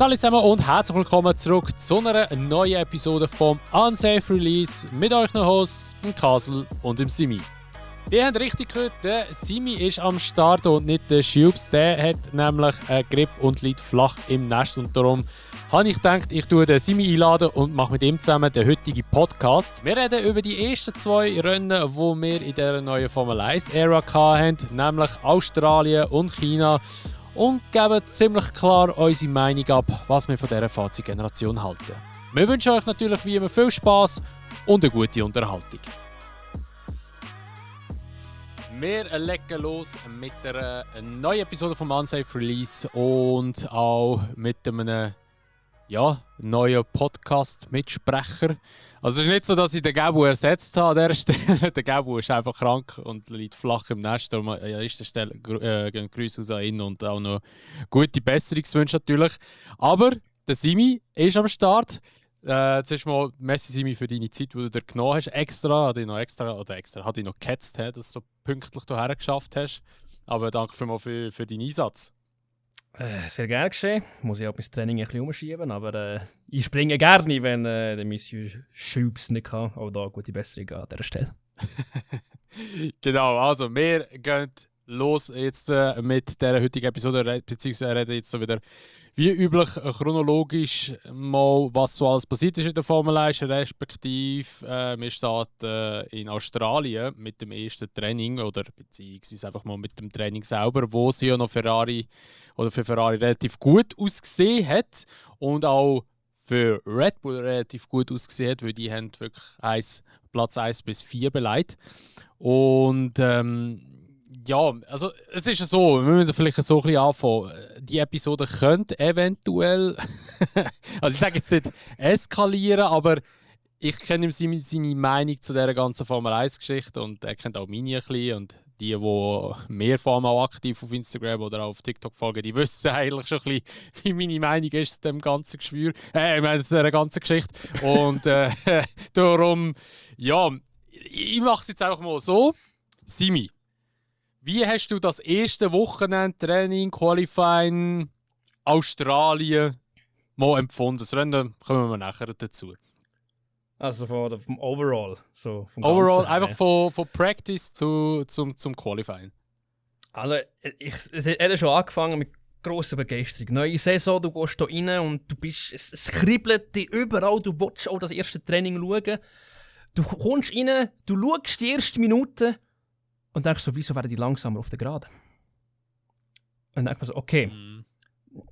Hallo zusammen und herzlich willkommen zurück zu einer neuen Episode vom Unsafe Release mit euch noch Hosts, dem Kasel und dem Simi. Ihr habt richtig gehört, der Simi ist am Start und nicht der Schubs. Der hat nämlich eine Grippe und liegt flach im Nest und darum habe ich gedacht, ich tue den Simi einladen und mache mit ihm zusammen den heutigen Podcast. Wir reden über die ersten 2 Rennen, die wir in dieser neuen Formel 1-Ära hatten, nämlich Australien und China. Und geben ziemlich klar unsere Meinung ab, was wir von dieser Fahrzeuggeneration halten. Wir wünschen euch natürlich wie immer viel Spass und eine gute Unterhaltung. Wir legen los mit einer neuen Episode vom Unsafe Release und auch mit einem neuen Podcast-Mitsprecher. Also es ist nicht so, dass ich den Gabu ersetzt habe an dieser Stelle. Der Gabu ist einfach krank und liegt flach im Nest. Darum an erster Stelle Grüße aus an ihn und auch noch gute Besserungswünsche natürlich. Aber der Simi ist am Start. Zuerst mal merci Simi für deine Zeit, die du dir genommen hast. Hat dich noch gehetzt, dass du so pünktlich hierher geschafft hast. Aber danke vielmals für deinen Einsatz. Sehr gerne geschehen. Muss ich auch mein Training ein bisschen umschieben, aber ich springe gerne, wenn der Monsieur Schubs nicht kann. Auch da gute Besserung an dieser Stelle. Genau, also wir gehen los jetzt mit dieser heutigen Episode, beziehungsweise reden jetzt so wieder wie üblich chronologisch mal, was so alles passiert ist in der Formel 1, respektive wir starten in Australien mit dem ersten Training oder beziehungsweise einfach mal mit dem Training selber, wo sie ja noch für Ferrari relativ gut ausgesehen hat und auch für Red Bull relativ gut ausgesehen hat, weil die haben wirklich Platz 1 bis 4 belegt. Und also es ist so, wir müssen vielleicht so ein bisschen anfangen. Die Episode könnte eventuell, also ich sage jetzt nicht eskalieren, aber ich kenne seine Meinung zu dieser ganzen Formel 1-Geschichte und er kennt auch meine ein bisschen. Und die mehr vor allem auch aktiv auf Instagram oder auf TikTok folgen, die wissen eigentlich schon ein bisschen, wie meine Meinung ist zu dem ganzen Geschwür, zu dieser ganzen Geschichte. Und darum, ich mache es jetzt einfach mal so. Simi, wie hast du das erste Wochenende, Training, Qualifying, Australien mal empfunden? Das Rennen kommen wir nachher dazu. Also vom Overall. So vom Overall, Ganzen, einfach von Practice zum Qualifying. Also es hat schon angefangen mit grosser Begeisterung. Neue Saison, du gehst da rein und es kribbelt dich überall, du willst auch das erste Training schauen. Du kommst rein, du schaust die erste Minute und denkst so, wieso werden die langsamer auf der Geraden? Und dann denkst du so, okay,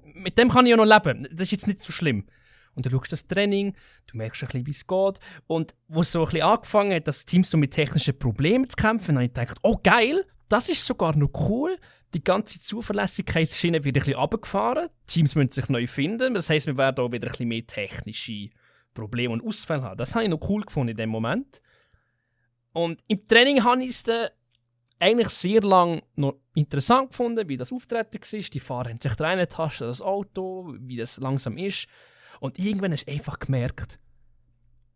mit dem kann ich ja noch leben, das ist jetzt nicht so schlimm. Und du schaust das Training, du merkst ein bisschen, wie es geht. Und wo es so ein bisschen angefangen hat, dass Teams so mit technischen Problemen zu kämpfen, habe ich gedacht, oh geil, das ist sogar noch cool. Die ganze Zuverlässigkeitsschiene wird ein bisschen runtergefahren. Teams müssen sich neu finden. Das heisst, wir werden auch wieder ein bisschen mehr technische Probleme und Ausfälle haben. Das habe ich noch cool gefunden in dem Moment. Und im Training habe ich es dann eigentlich sehr lange noch interessant gefunden, wie das Auftreten war. Die Fahrer haben sich reingetastet, das Auto, wie das langsam ist. Und irgendwann hast du einfach gemerkt,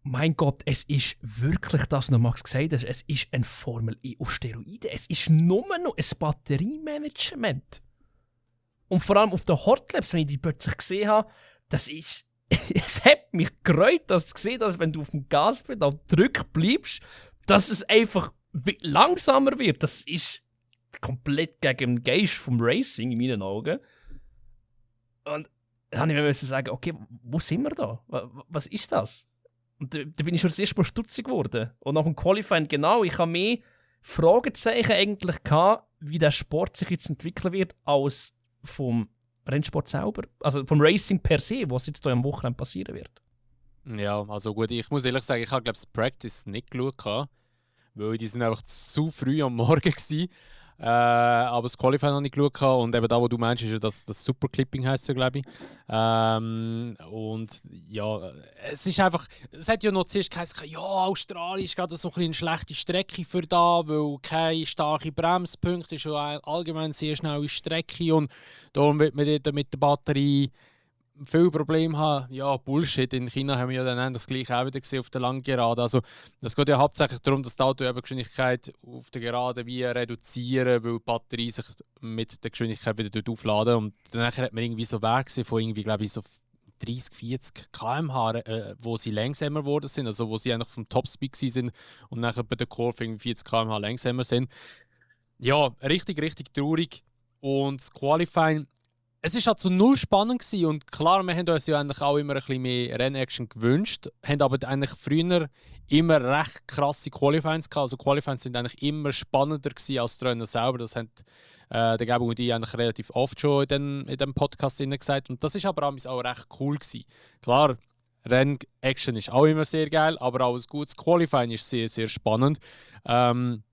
mein Gott, es ist wirklich das, was Max gesagt hat, es ist ein Formel E auf Steroiden. Es ist nur noch ein Batteriemanagement. Und vor allem auf den Hotlaps, wenn ich die plötzlich gesehen habe, es hat mich gereut, dass du gesehen hast, wenn du auf dem Gaspedal zurückbleibst, dass es einfach langsamer wird. Das ist komplett gegen den Geist vom Racing in meinen Augen. Und dann musste ich mir sagen, okay, wo sind wir da? Was ist das? Und da bin ich schon das erste Mal stutzig geworden. Und nach dem Qualifying, genau, ich habe mehr Fragezeichen eigentlich gehabt, wie der Sport sich jetzt entwickeln wird, als vom Rennsport selber. Also vom Racing per se, was jetzt hier am Wochenende passieren wird. Ja, also gut, ich muss ehrlich sagen, ich habe glaube das Practice nicht geschaut, weil die sind einfach zu früh am Morgen gewesen. Aber das Qualifying noch nicht geschaut und eben da, wo du meinst, ist ja das Superclipping heisst ja, glaube ich. Und ja, es ist einfach, es hat ja noch zuerst geheißen, ja, Australien ist gerade so ein eine schlechte Strecke für da, weil keine starken Bremspunkte, ist ja allgemein sehr schnelle Strecke und darum wird man dort mit der Batterie viel Probleme haben. Ja, Bullshit. In China haben wir ja dann das gleiche auch wieder gesehen auf der langen Gerade. Also, das geht ja hauptsächlich darum, dass die Auto eben Geschwindigkeit auf der Gerade wie reduzieren, weil die Batterie sich mit der Geschwindigkeit wieder aufladen. Und dann hat man irgendwie so Wert gesehen von irgendwie, glaube ich, so 30, 40 km/h, wo sie langsamer geworden sind, also wo sie eigentlich vom Topspeed sind und nachher bei der Kurve 40 km/h langsamer sind. Ja, richtig, richtig traurig. Und das Qualifying, es war halt so null spannend gewesen. Und klar, wir haben uns ja eigentlich auch immer ein bisschen mehr Rennaction gewünscht, haben aber eigentlich früher immer recht krasse Qualifyings gehabt. Also Qualifyings sind eigentlich immer spannender gewesen als die Rennen selber. Das haben der Gabo und ich eigentlich relativ oft schon in dem Podcast gesagt. Und das ist aber auch recht cool gewesen. Klar, Rennaction ist auch immer sehr geil, aber auch ein gutes Qualifying ist sehr, sehr spannend. Und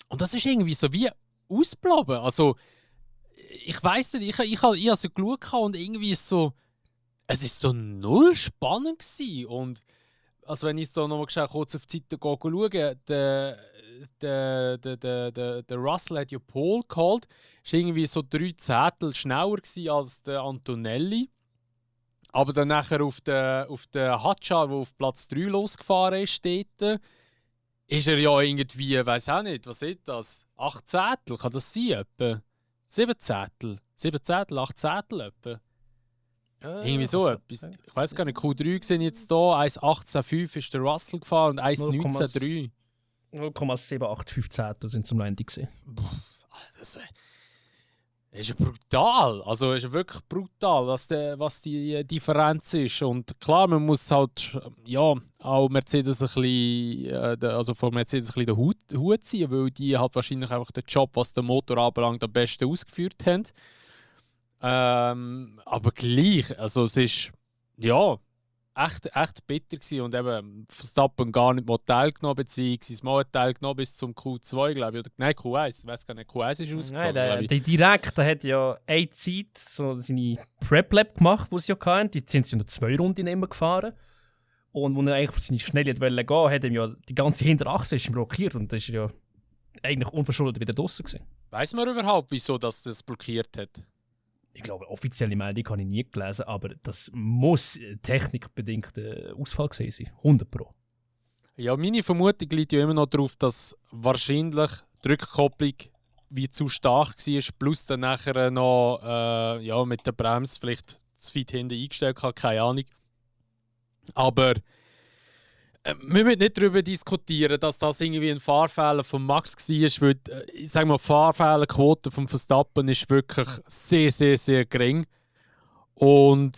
das ist irgendwie so wie ausbleiben. Also, ich weiss nicht, ich habe so geschaut und irgendwie ist so, es ist so null spannend gewesen. Und also wenn ich so noch mal kurz auf die Seite schaue, der Russell hat ja Pole geholt, war irgendwie so 3 Zehntel schneller gewesen als der Antonelli. Aber dann nachher auf der Hadjar, der auf Platz 3 losgefahren ist, dort, ist er ja irgendwie, weiß auch nicht, was ist das? 8 Zehntel, kann das sein? Etwa? 7 Zehntel? 7 Zehntel, 8 Zehntel etwa? Irgendwie so etwas. Ich weiß gar nicht, Q3 sind jetzt hier, 1,18,5 ist der Russell gefahren und 1,19,3. 0,785 Zehntel sind zum Ende gesehen. Das ist ja brutal. Also ist ja wirklich brutal, was die Differenz ist. Und klar, man muss halt auch Mercedes ein bisschen, also von Mercedes ein bisschen den Hut ziehen, weil die halt wahrscheinlich einfach den Job, was den Motor anbelangt, am besten ausgeführt haben. Aber gleich, also es ist ja echt bitter gewesen und eben Verstappen gar nicht mal teilgenommen, beziehungsweise mal teilgenommen bis zum Q2, glaube ich, oder nein, Q1, ich weiß gar nicht, Q1 ist ausgefallen. Nein, der Direkte hat ja eine Zeit, so seine Prep-Lab gemacht, die sie ja hatten, die sind sie noch 2 Runden immer gefahren. Und als er eigentlich auf seine Schnelle gehen wollte, hat ihm ja die ganze Hinterachse ist blockiert und das ist ja eigentlich unverschuldet wieder draussen gewesen. Weiss man überhaupt, wieso das blockiert hat? Ich glaube, offizielle Meldung habe ich nie gelesen, aber das muss technikbedingter Ausfall gewesen sein. 100 Pro. Ja, meine Vermutung liegt ja immer noch darauf, dass wahrscheinlich die Rückkopplung wie zu stark war, plus dann nachher noch mit der Bremse vielleicht zu weit hinten eingestellt hat, keine Ahnung. Aber wir müssen nicht darüber diskutieren, dass das irgendwie ein Fahrfehler von Max war, weil ich sage mal, die Fahrfehlerquote von Verstappen ist wirklich sehr, sehr, sehr gering. Und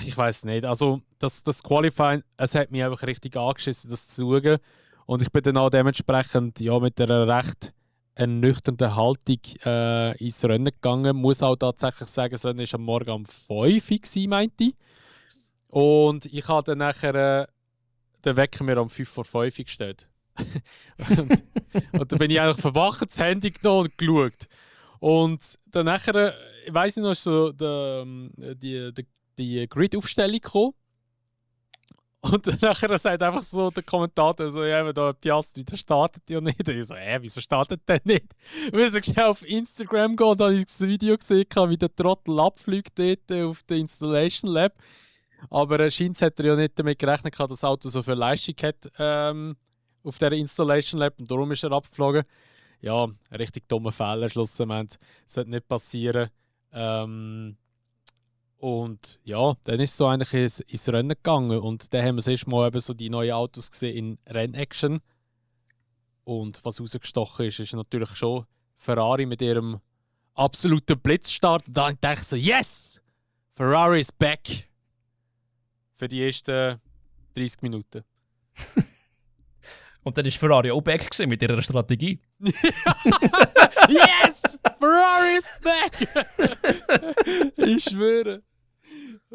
ich weiß nicht, also das Qualifying, es hat mich einfach richtig angeschissen, das zu schauen. Und ich bin dann auch dementsprechend mit einer recht ernüchternden Haltung ins Rennen gegangen. Ich muss auch tatsächlich sagen, das Rennen war am Morgen um 5 Uhr, meinte ich. Und ich habe dann nachher den Wecker mir um 5 vor 5 gestellt. und dann bin ich eigentlich verwacht, das Handy genommen und geschaut. Und dann nachher, ich weiss nicht noch, ist so die Grid-Aufstellung gekommen. Und dann nachher sagt einfach so der Kommentator, so, ja, da Piastri, der startet ja nicht. Und ich so, wieso startet der nicht? Und ich so schnell auf Instagram gehen, da habe ich das Video gesehen, wie der Trottel abfliegt dort auf der Installation Lab. Aber anscheinend hat er ja nicht damit gerechnet, dass das Auto so viel Leistung hat auf dieser Installation Lab und darum ist er abgeflogen. Ja, ein richtig dummer Fehler schlussendlich. Das sollte nicht passieren. Und ja, dann ist es so eigentlich ins Rennen gegangen und dann haben wir das erste Mal eben so die neuen Autos gesehen in Rennaction. Und was rausgestochen ist natürlich schon Ferrari mit ihrem absoluten Blitzstart. Und dann dachte ich so, yes! Ferrari is back! Für die ersten 30 Minuten. Und dann war Ferrari auch back mit ihrer Strategie. Yes! Ferrari is back! Ich schwöre.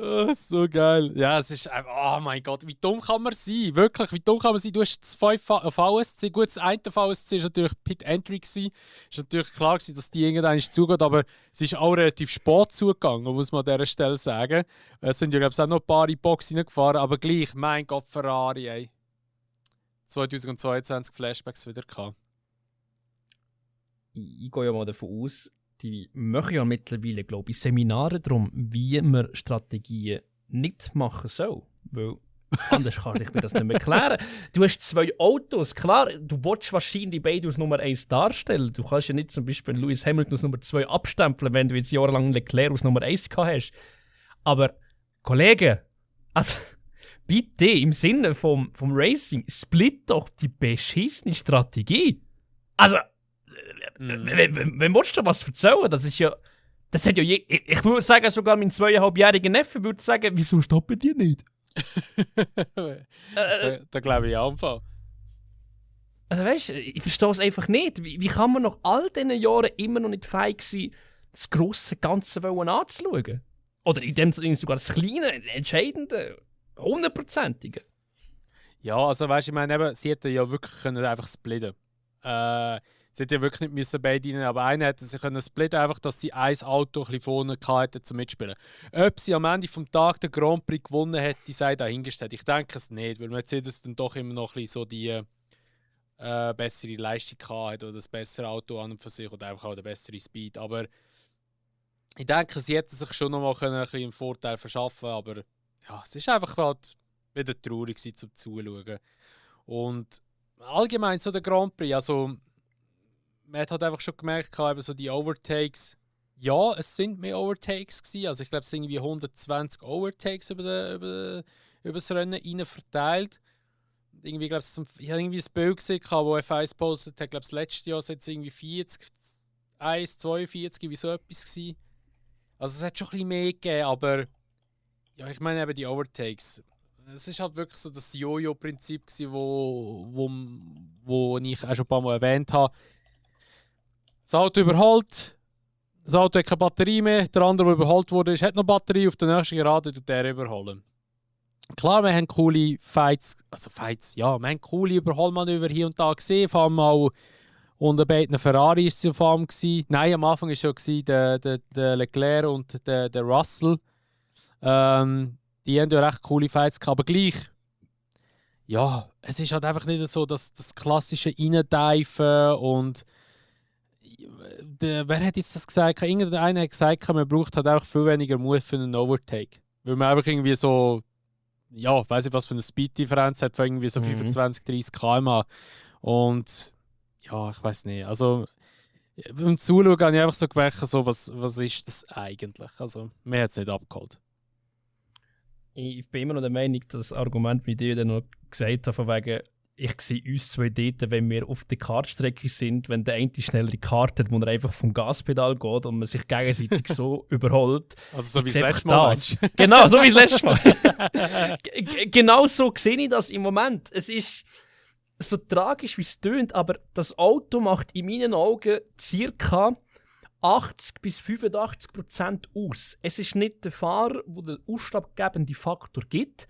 Oh, so geil. Ja, es ist einfach, oh mein Gott, wie dumm kann man sein? Wirklich, wie dumm kann man sein? Du hast das 5 VSC, gut, das eine VSC war natürlich Pit Entry. Es war natürlich klar, dass die irgendwann zugeht, aber es ist auch relativ spät zugegangen, muss man an dieser Stelle sagen. Es sind ja, glaube ich, auch noch ein paar in die Box reingefahren, aber gleich, mein Gott, Ferrari, ey. 2022 Flashbacks wieder gehabt. Ich gehe ja mal davon aus, die machen ja mittlerweile, glaube ich, Seminare darum, wie man Strategien nicht machen soll. Weil anders kann ich mir das nicht mehr erklären. Du hast 2 Autos, klar, du willst wahrscheinlich beide aus Nummer 1 darstellen. Du kannst ja nicht zum Beispiel Lewis Hamilton aus Nummer 2 abstempeln, wenn du jetzt jahrelang Leclerc aus Nummer 1 gehabt hast. Aber Kollegen, also bitte im Sinne vom Racing, split doch die beschissene Strategie. Also, wenn willst du was erzählen? Das hat ja ich würde sagen, sogar mein 2,5-jähriger Neffe würde sagen, wieso stoppen die nicht? Da glaube ich auch im Fall. Also weißt du, ich verstehe es einfach nicht. Wie kann man nach all diesen Jahren immer noch nicht fähig sein, das grosse Ganze anzuschauen? Oder in dem Sinne sogar das kleine, entscheidende, 100%ige. Ja, also weißt du, ich meine, eben, sie hätten ja wirklich können einfach splitten. Sie hätten ja wirklich nicht müssen beide rein, aber einer hätte sie können splitten, einfach, dass sie ein Auto ein bisschen vorne hatten zum Mitspielen. Ob sie am Ende vom Tag den Grand Prix gewonnen hätte, sei dahingestellt. Ich denke es nicht, weil Mercedes dann doch immer noch ein bisschen so die bessere Leistung hatte oder das bessere Auto an und für sich oder einfach auch der bessere Speed. Aber ich denke, sie hätten sich schon noch mal ein bisschen einen Vorteil verschaffen, aber ja, es ist einfach halt wieder traurig gewesen, zum Zuschauen. Und allgemein so der Grand Prix, also man hat halt einfach schon gemerkt, eben so die Overtakes, ja, es sind mehr Overtakes gewesen, also ich glaube es sind irgendwie 120 Overtakes über das Rennen rein verteilt. Irgendwie, ich habe irgendwie ein Bild gesehen, wo F1 postet hat, glaube das letzte Jahr jetzt irgendwie 40, 42, wie so etwas gewesen. Also es hat schon ein bisschen mehr gegeben, aber ja, ich meine eben die Overtakes. Es ist halt wirklich so das Jojo-Prinzip gewesen, wo ich auch schon ein paar Mal erwähnt habe. Das Auto überholt, das Auto hat keine Batterie mehr, der andere, der überholt wurde, hat noch Batterie, auf der nächsten Gerade tut der überholen. Klar, wir haben coole Fights, ja, wir haben coole Überholmanöver hier und da gesehen, vor allem auch unter beiden Ferrari war es auf allem. Nein, am Anfang war es schon der Leclerc und der Russell. Die haben ja recht coole Fights gehabt, aber gleich, ja, es ist halt einfach nicht so das klassische Reindeifen und wer hat jetzt das gesagt? Irgendeiner hat gesagt, man braucht halt auch viel weniger Mut für einen Overtake. Weil man einfach irgendwie so, ja, ich weiss nicht, was für eine Speed-Differenz hat, von irgendwie so 25, 30 km/h. Und ja, ich weiß nicht. Also beim Zuschauen habe ich einfach so gemerkt, so, was ist das eigentlich? Also, mir hat es nicht abgeholt. Ich bin immer noch der Meinung, dass das Argument, wie ich dir dann noch gesagt habe, von wegen, ich sehe uns zwei dort, wenn wir auf der Kartstrecke sind, wenn der eine schnellere Karte hat, wo er einfach vom Gaspedal geht und man sich gegenseitig so überholt. Also so wie das letzte Mal. Genau, so wie das letzte Mal. Genau so sehe ich das im Moment. Es ist so tragisch, wie es tönt, aber das Auto macht in meinen Augen ca. 80-85% aus. Es ist nicht der Fahrer, der den ausschlaggebenden Faktor gibt,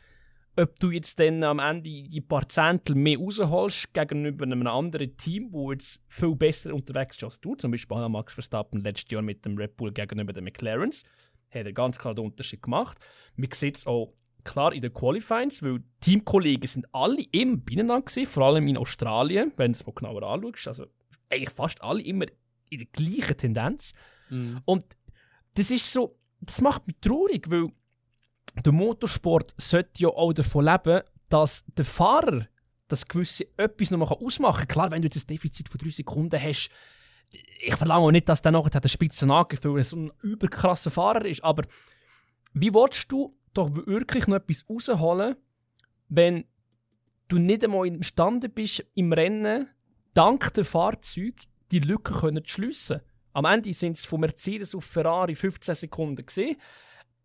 ob du jetzt dann am Ende die paar Zehntel mehr rausholst gegenüber einem anderen Team, das jetzt viel besser unterwegs ist als du, zum Beispiel Max Verstappen letztes Jahr mit dem Red Bull gegenüber den McLarens, hat er ganz klar den Unterschied gemacht. Man sieht es auch klar in den Qualifyings, weil Teamkollegen sind alle immer beieinander gewesen, vor allem in Australien, wenn du es mal genauer anschaust, also eigentlich fast alle immer in der gleichen Tendenz. Und das ist so, das macht mich traurig, weil der Motorsport sollte ja auch davon leben, dass der Fahrer das gewisse etwas noch ausmachen kann. Klar, wenn du jetzt ein Defizit von 3 Sekunden hast, ich verlange auch nicht, dass der nachher den Spitzen angreift, weil er so ein überkrasser Fahrer ist, aber wie willst du doch wirklich noch etwas rausholen, wenn du nicht einmal imstande bist, im Rennen dank der Fahrzeuge die Lücke zu schliessen? Am Ende sind es von Mercedes auf Ferrari 15 Sekunden gesehen.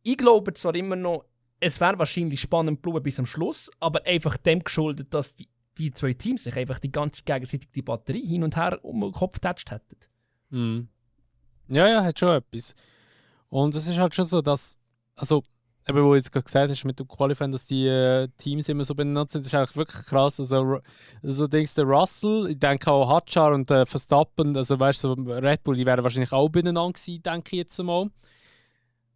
Ich glaube zwar immer noch, es wäre wahrscheinlich spannend geblieben bis am Schluss, aber einfach dem geschuldet, dass die zwei Teams sich einfach die ganze gegenseitig die Batterie hin und her um den Kopf getatscht hätten. Ja, hat schon etwas. Und es ist halt schon so, dass, also, eben, wo du jetzt gerade gesagt hast mit dem Qualifying, dass die Teams immer so benannt sind, ist eigentlich wirklich krass. Also denkst der Russell, ich denke auch Hadjar und Verstappen, also weißt du, so Red Bull, die wären wahrscheinlich auch beieinander gewesen, denke ich jetzt mal.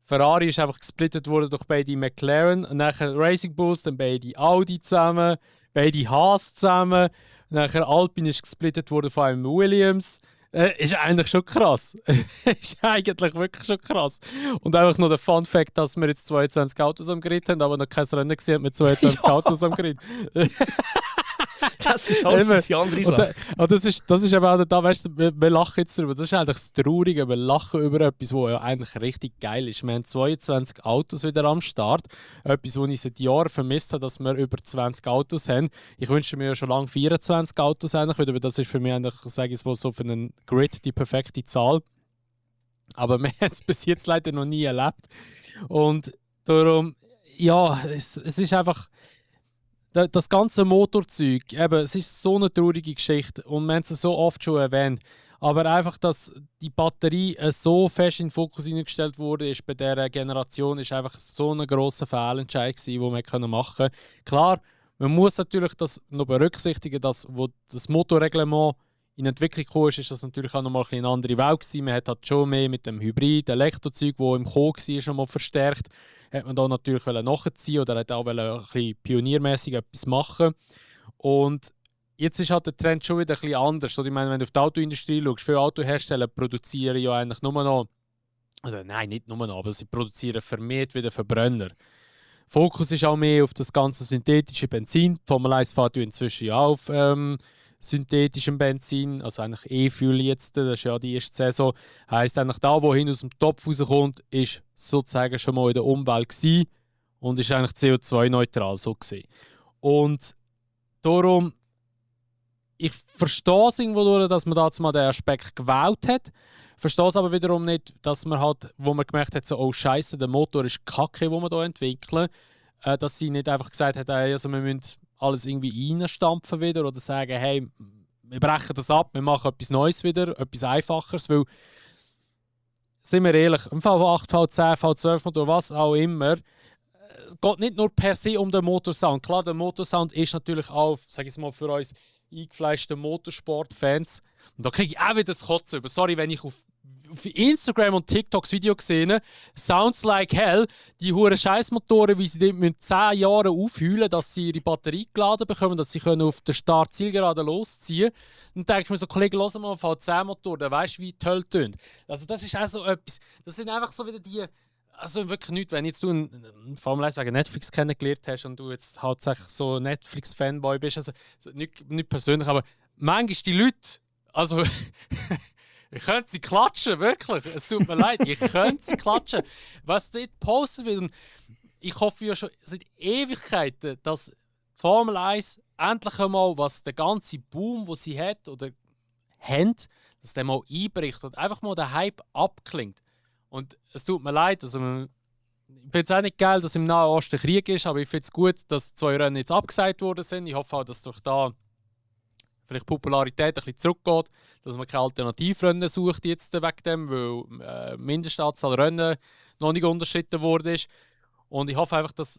Ferrari ist einfach gesplittet worden durch beide McLaren, und nachher Racing Bulls, dann beide Audi zusammen, beide Haas zusammen, nachher Alpine ist gesplittet worden von einem Williams. Ist eigentlich schon krass. Ist eigentlich wirklich schon krass. Und einfach noch der Fun Fact, dass wir jetzt 22 Autos am Grid haben, aber noch kein Rennen gesehen mit 22 Autos am Grid. Das ist halt eine andere Sache. Und das ist eben auch da, weißt du, wir lachen jetzt darüber. Das ist eigentlich das Traurige. Wir lachen über etwas, was ja eigentlich richtig geil ist. Wir haben 22 Autos wieder am Start. Etwas, was ich seit Jahren vermisst habe, dass wir über 20 Autos haben. Ich wünsche mir ja schon lange 24 Autos eigentlich wieder, weil das ist für mich eigentlich, sage ich es mal so, für einen Grid die perfekte Zahl. Aber wir haben es bis jetzt leider noch nie erlebt. Und darum, ja, es ist einfach das ganze Motorzeug, eben, es ist so eine traurige Geschichte und wir haben es so oft schon erwähnt. Aber einfach, dass die Batterie so fest in den Fokus hineingestellt wurde, ist bei dieser Generation ist einfach so ein grosser Fehlentscheid gewesen, den wir machen können. Klar, man muss natürlich das noch berücksichtigen, dass wo das Motorreglement in Entwicklung gekommen ist das natürlich auch nochmal eine andere Welt gewesen. Man hat halt schon mehr mit dem Hybrid-Elektrozeug, das im Kommen war, schon mal verstärkt. Hat man da natürlich nachziehen oder hat auch ein bisschen pioniermäßig etwas machen. Und jetzt ist halt der Trend schon wieder ein bisschen anders. Ich meine, wenn du auf die Autoindustrie schaust, viele Autohersteller produzieren ja eigentlich nur noch, also nein, nicht nur noch, aber sie produzieren vermehrt wieder Verbrenner. Fokus ist auch mehr auf das ganze synthetische Benzin. Die Formel 1 fährt ja inzwischen ja auf synthetischem Benzin, also eigentlich E-Fuel jetzt, das ist ja die erste Saison. Heisst eigentlich, da, wo hin aus dem Topf rauskommt, ist sozusagen schon mal in der Umwelt gewesen und ist eigentlich CO2-neutral so gesehen. Und darum, ich verstehe es irgendwo, dass man da mal den Aspekt gewählt hat. Verstehe es aber wiederum nicht, dass man halt, wo man gemerkt hat, so, oh Scheiße, der Motor ist Kacke, den wir hier entwickeln, dass sie nicht einfach gesagt hat, hey, also wir müssen alles irgendwie reinstampfen wieder oder sagen, hey, wir brechen das ab, wir machen etwas Neues wieder, etwas Einfacheres, weil, sind wir ehrlich, im V8, V10, V12 Motor, was auch immer, es geht nicht nur per se um den Motorsound. Klar, der Motorsound ist natürlich auch, sage ich mal, für uns eingefleischte Motorsport-Fans. Und da kriege ich auch wieder das Kotzen über. Sorry, wenn ich auf Instagram und TikToks Video gesehen Sounds like hell, die huren Scheißmotoren, wie sie dort mit 10 Jahren aufheulen, dass sie ihre Batterie geladen bekommen, dass sie können auf der Start-Zielgerade losziehen können. Dann denke ich mir so, Kollege, lass mal einen V10-Motor, der weißt wie toll tönt. Also das ist auch so etwas, das sind einfach so wieder die, also wirklich nichts, wenn jetzt du einen Formel 1 wegen Netflix kennengelernt hast und du jetzt hauptsächlich so Netflix-Fanboy bist, also nicht persönlich, aber manchmal die Leute, also ich könnte sie klatschen, wirklich. Es tut mir leid, ich könnte sie klatschen. Was dort posten wird. Und ich hoffe ja schon seit Ewigkeiten, dass Formel 1 endlich einmal, was der ganze Boom, den sie hat oder haben, dass der mal einbricht und einfach mal der Hype abklingt. Und es tut mir leid, also ich finde es auch nicht geil, dass im Nahen Osten Krieg ist, aber ich finde es gut, dass 2 Rennen jetzt abgesagt worden sind. Ich hoffe auch, dass durch da vielleicht die Popularität ein bisschen zurückgeht, dass man keine Alternativrennen sucht jetzt wegen dem, weil Mindestanzahl Rennen noch nicht unterschritten worden ist. Und ich hoffe einfach, dass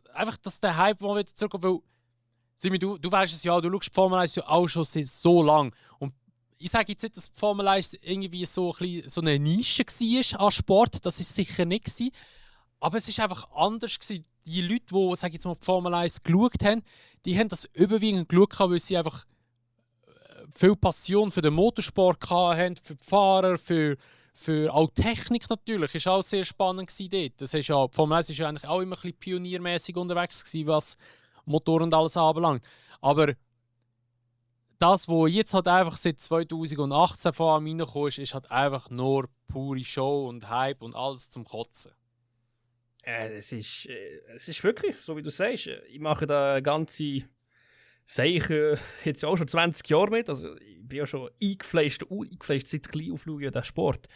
der Hype mal wieder zurückkommt, weil Simi, du weißt es ja, du schaust die Formel 1 ja auch schon seit so lang. Und ich sage jetzt nicht, dass die Formel 1 irgendwie so eine Nische war an Sport, das ist sicher nicht gewesen. Aber es ist einfach anders gewesen. Die Leute, die, sag ich jetzt mal, die Formel 1 geschaut haben, die haben das überwiegend geschaut, weil sie einfach viel Passion für den Motorsport hatten, für die Fahrer, für auch Technik natürlich. Das war auch sehr spannend dort. Das ist ja, die Formel 1 war ja eigentlich auch immer ein bisschen pioniermäßig unterwegs gewesen, was Motoren und alles anbelangt. Aber das, was jetzt halt einfach seit 2018 vor allem reingekommen ist halt einfach nur pure Show und Hype und alles zum Kotzen. Es ist wirklich, so wie du sagst, ich mache da ganze Sache jetzt auch schon 20 Jahre mit. Also ich bin ja schon eingefleischt seit klein auf den Sport.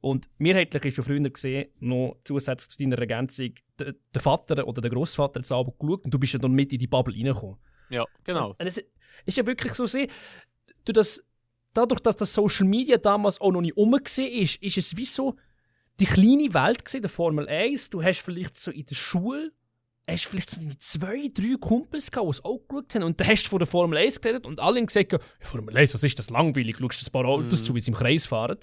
Und mehrheitlich ist schon früher gesehen, noch zusätzlich zu deiner Ergänzung, der Vater oder der Grossvater hat Abend geschaut und du bist ja dann mit in die Bubble reingekommen. Ja, genau. Und es ist ja wirklich so, dadurch, dass das Social Media damals auch noch nicht rum war, ist es wie so die kleine Welt gewesen, der Formel 1. Du hast vielleicht so in der Schule hast vielleicht so 2, 3 Kumpels gehabt, die es auch geschaut haben. Und dann hast du von der Formel 1 geredet und alle haben gesagt, Formel 1, was ist das langweilig? Schaust du ein paar Autos zu, wie sie im Kreis fahren?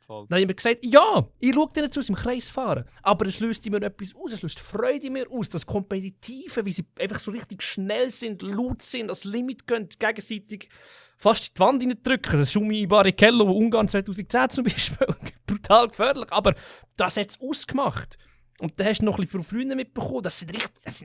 Voll. Dann haben wir gesagt, ja, ich schaue denen zu, wie sie im Kreis fahren. Aber es löst in mir etwas aus, es löst Freude in mir aus, das Kompetitive, wie sie einfach so richtig schnell sind, laut sind, das Limit gehen, gegenseitig fast in die Wand reindrücken. Das Schumi Barrichello, Ungarn 2010 zum Beispiel, brutal gefährlich, aber das hat es ausgemacht. Und da hast du noch ein bisschen von früher mitbekommen, das sind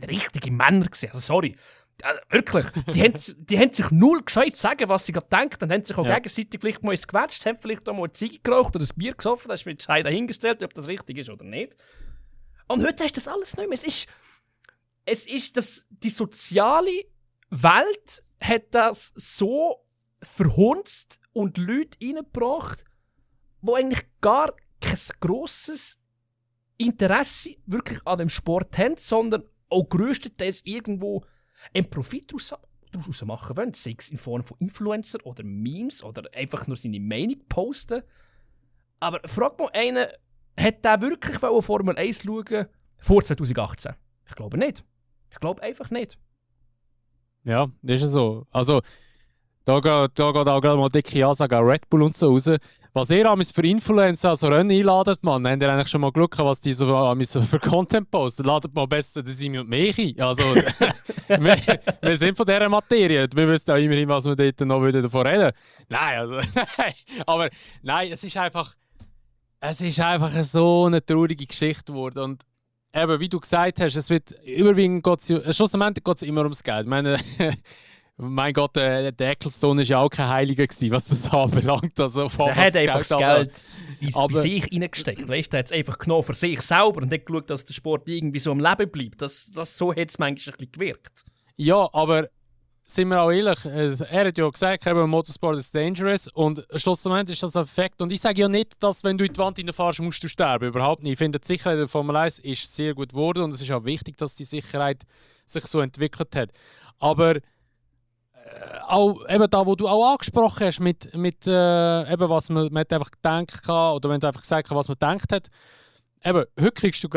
richtige Männer gewesen. Also sorry, Also, wirklich, die haben sich null gescheit sagen, was sie gerade denken. Dann haben sich auch gegenseitig vielleicht mal ins Gewätscht, haben vielleicht auch mal eine Ziege geraucht oder ein Bier gesoffen. Da ist mir jetzt dahingestellt, ob das richtig ist oder nicht. Und heute hast du das alles nicht mehr. Die soziale Welt hat das so verhunzt und Leute reingebracht, die eigentlich gar kein grosses Interesse wirklich an dem Sport haben, sondern auch grösstenteils irgendwo einen Profit daraus machen wollen. Sei es in Form von Influencer oder Memes oder einfach nur seine Meinung posten. Aber frag mal einen, hat der wirklich Formel 1 schauen vor 2018? Ich glaube nicht. Ich glaube einfach nicht. Ja, das ist ja so. Also, da geht auch gerade mal dicke Ansage an Red Bull und so raus. Was ihr für Influencer also Rennen einladet, Mann, habt ihr eigentlich schon mal Glück gehabt, was die so für Content posten? Ladet mal besser den Simi und mich ein. Also, wir sind von dieser Materie. Wir wissen auch immerhin, was wir dort noch davon reden. Nein, also, aber nein, es ist einfach so eine traurige Geschichte geworden. Und eben, wie du gesagt hast, es wird überwiegend schlussendlich geht es immer ums Geld. Ich meine, mein Gott, der Ecclestone war ja auch kein Heiliger gewesen, was das anbelangt. Also, der hat einfach das Geld bei sich reingesteckt. Weißt, der hat es einfach genommen für sich selber und hat geschaut, dass der Sport irgendwie so am Leben bleibt. So hat es manchmal ein bisschen gewirkt. Ja, aber sind wir auch ehrlich, er hat ja gesagt, Motorsport ist dangerous und schlussendlich ist das ein Fakt. Und ich sage ja nicht, dass wenn du in die Wand reinfährst, musst du sterben. Überhaupt nicht. Ich finde, die Sicherheit der Formel 1 ist sehr gut geworden und es ist auch wichtig, dass die Sicherheit sich so entwickelt hat. Aber auch eben da, wo du auch angesprochen hast, mit eben was man hat einfach gedacht oder wenn du einfach gesagt hast, was man gedacht hat. Eben, heute kriegst du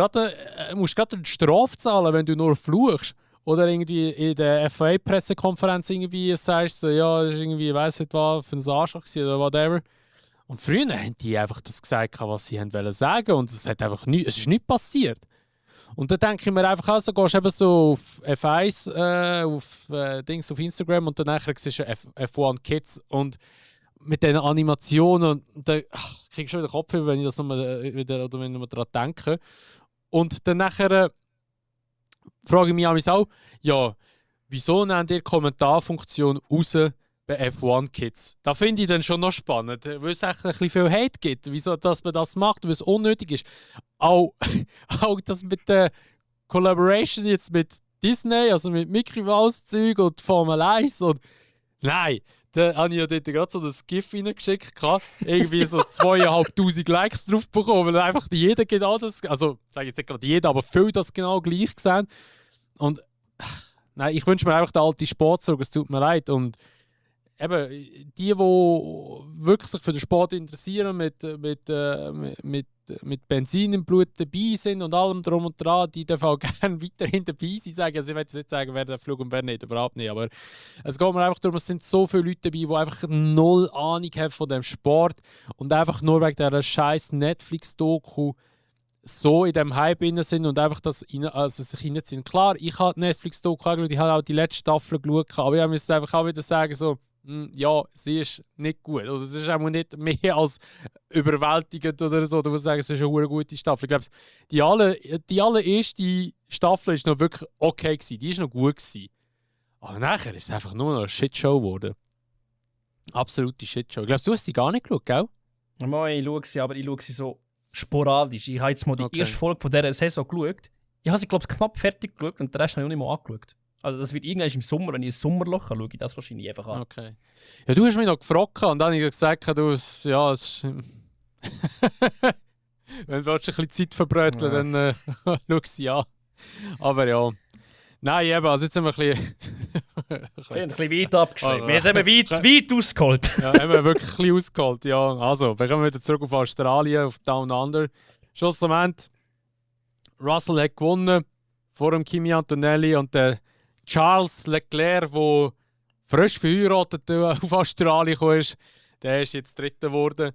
musst gerade eine Strafe zahlen, wenn du nur fluchst. Oder irgendwie in der FIA-Pressekonferenz irgendwie sagst, so, ja, das ist irgendwie, ich weiss nicht was, für ein Arschloch oder whatever. Und früher haben die einfach das gesagt, was sie wollen sagen und es hat einfach es ist nichts passiert. Und dann denke ich mir einfach auch so, gehst eben so auf F1, auf Instagram und dann siehst du F1 Kids und mit diesen Animationen und dann krieg ich schon wieder Kopf, wenn ich das nochmal wieder oder wenn ich mal daran denke. Und dann nachher frage ich mich auch, ja, wieso nehmt ihr Kommentarfunktion raus bei F1 Kids? Da finde ich dann schon noch spannend, weil es echt ein bisschen viel Hate gibt, wieso dass man das macht, weil es unnötig ist. Auch das mit der Collaboration jetzt mit Disney, also mit Mickey Mouse Zeug und Formel 1 und nein, da habe ich ja dort gerade so das GIF reingeschickt, irgendwie so 2500 Likes drauf bekommen, weil einfach jeder genau das, also sage jetzt nicht gerade jeder, aber viele das genau gleich sehen. Und nein, ich wünsche mir einfach den alten Sport zurück, es tut mir leid. Und eben, die wirklich sich für den Sport interessieren, mit Benzin im Blut dabei sind und allem drum und dran, die dürfen auch gerne weiterhin dabei sein. Also ich will jetzt nicht sagen, wer der Flug und wer nicht, überhaupt nicht. Aber es geht mir einfach darum, es sind so viele Leute dabei, die einfach null Ahnung haben von dem Sport und einfach nur wegen dieser scheiß Netflix-Doku so in diesem Hype drin sind und einfach sich reinziehen. Klar, ich habe Netflix-Doku angeschaut, ich habe auch die letzte Staffel geschaut, aber ich muss einfach auch wieder sagen, so, ja, sie ist nicht gut. Oder es ist auch nicht mehr als überwältigend oder so. Du musst sagen, es ist eine gute Staffel. Ich glaube, die allererste Staffel war noch wirklich okay gewesen. Die war noch gut gewesen. Aber nachher ist es einfach nur noch eine Shitshow geworden. Absolute Shitshow. Ich glaube, du hast sie gar nicht geschaut, gell? Ich schaue sie, aber ich schaue sie so sporadisch. Ich habe jetzt mal die erste Folge von dieser Saison geschaut. Ich habe sie, glaube ich, knapp fertig geschaut und den Rest habe ich noch nicht mal angeschaut. Also das wird irgendwann im Sommer, wenn ich ein Sommerloch habe, schaue ich das wahrscheinlich einfach an. Okay. Ja, du hast mich noch gefragt und dann habe ich gesagt, ja, es ist wenn du ein bisschen Zeit verbröteln, dann schau sie an. Aber ja. Nein, eben, also jetzt sind wir ein bisschen... Wir sind ein bisschen weit abgeschrieben. Jetzt haben wir weit ausgeholt. Ja, haben wir wirklich ein bisschen ausgeholt, ja. Also, wir kommen wieder zurück auf Australien, auf Down Under. Schlussendlich, Russell hat gewonnen vor dem Kimi Antonelli und der Charles Leclerc, der frisch verheiratet auf Australien kam, der ist jetzt Dritter geworden.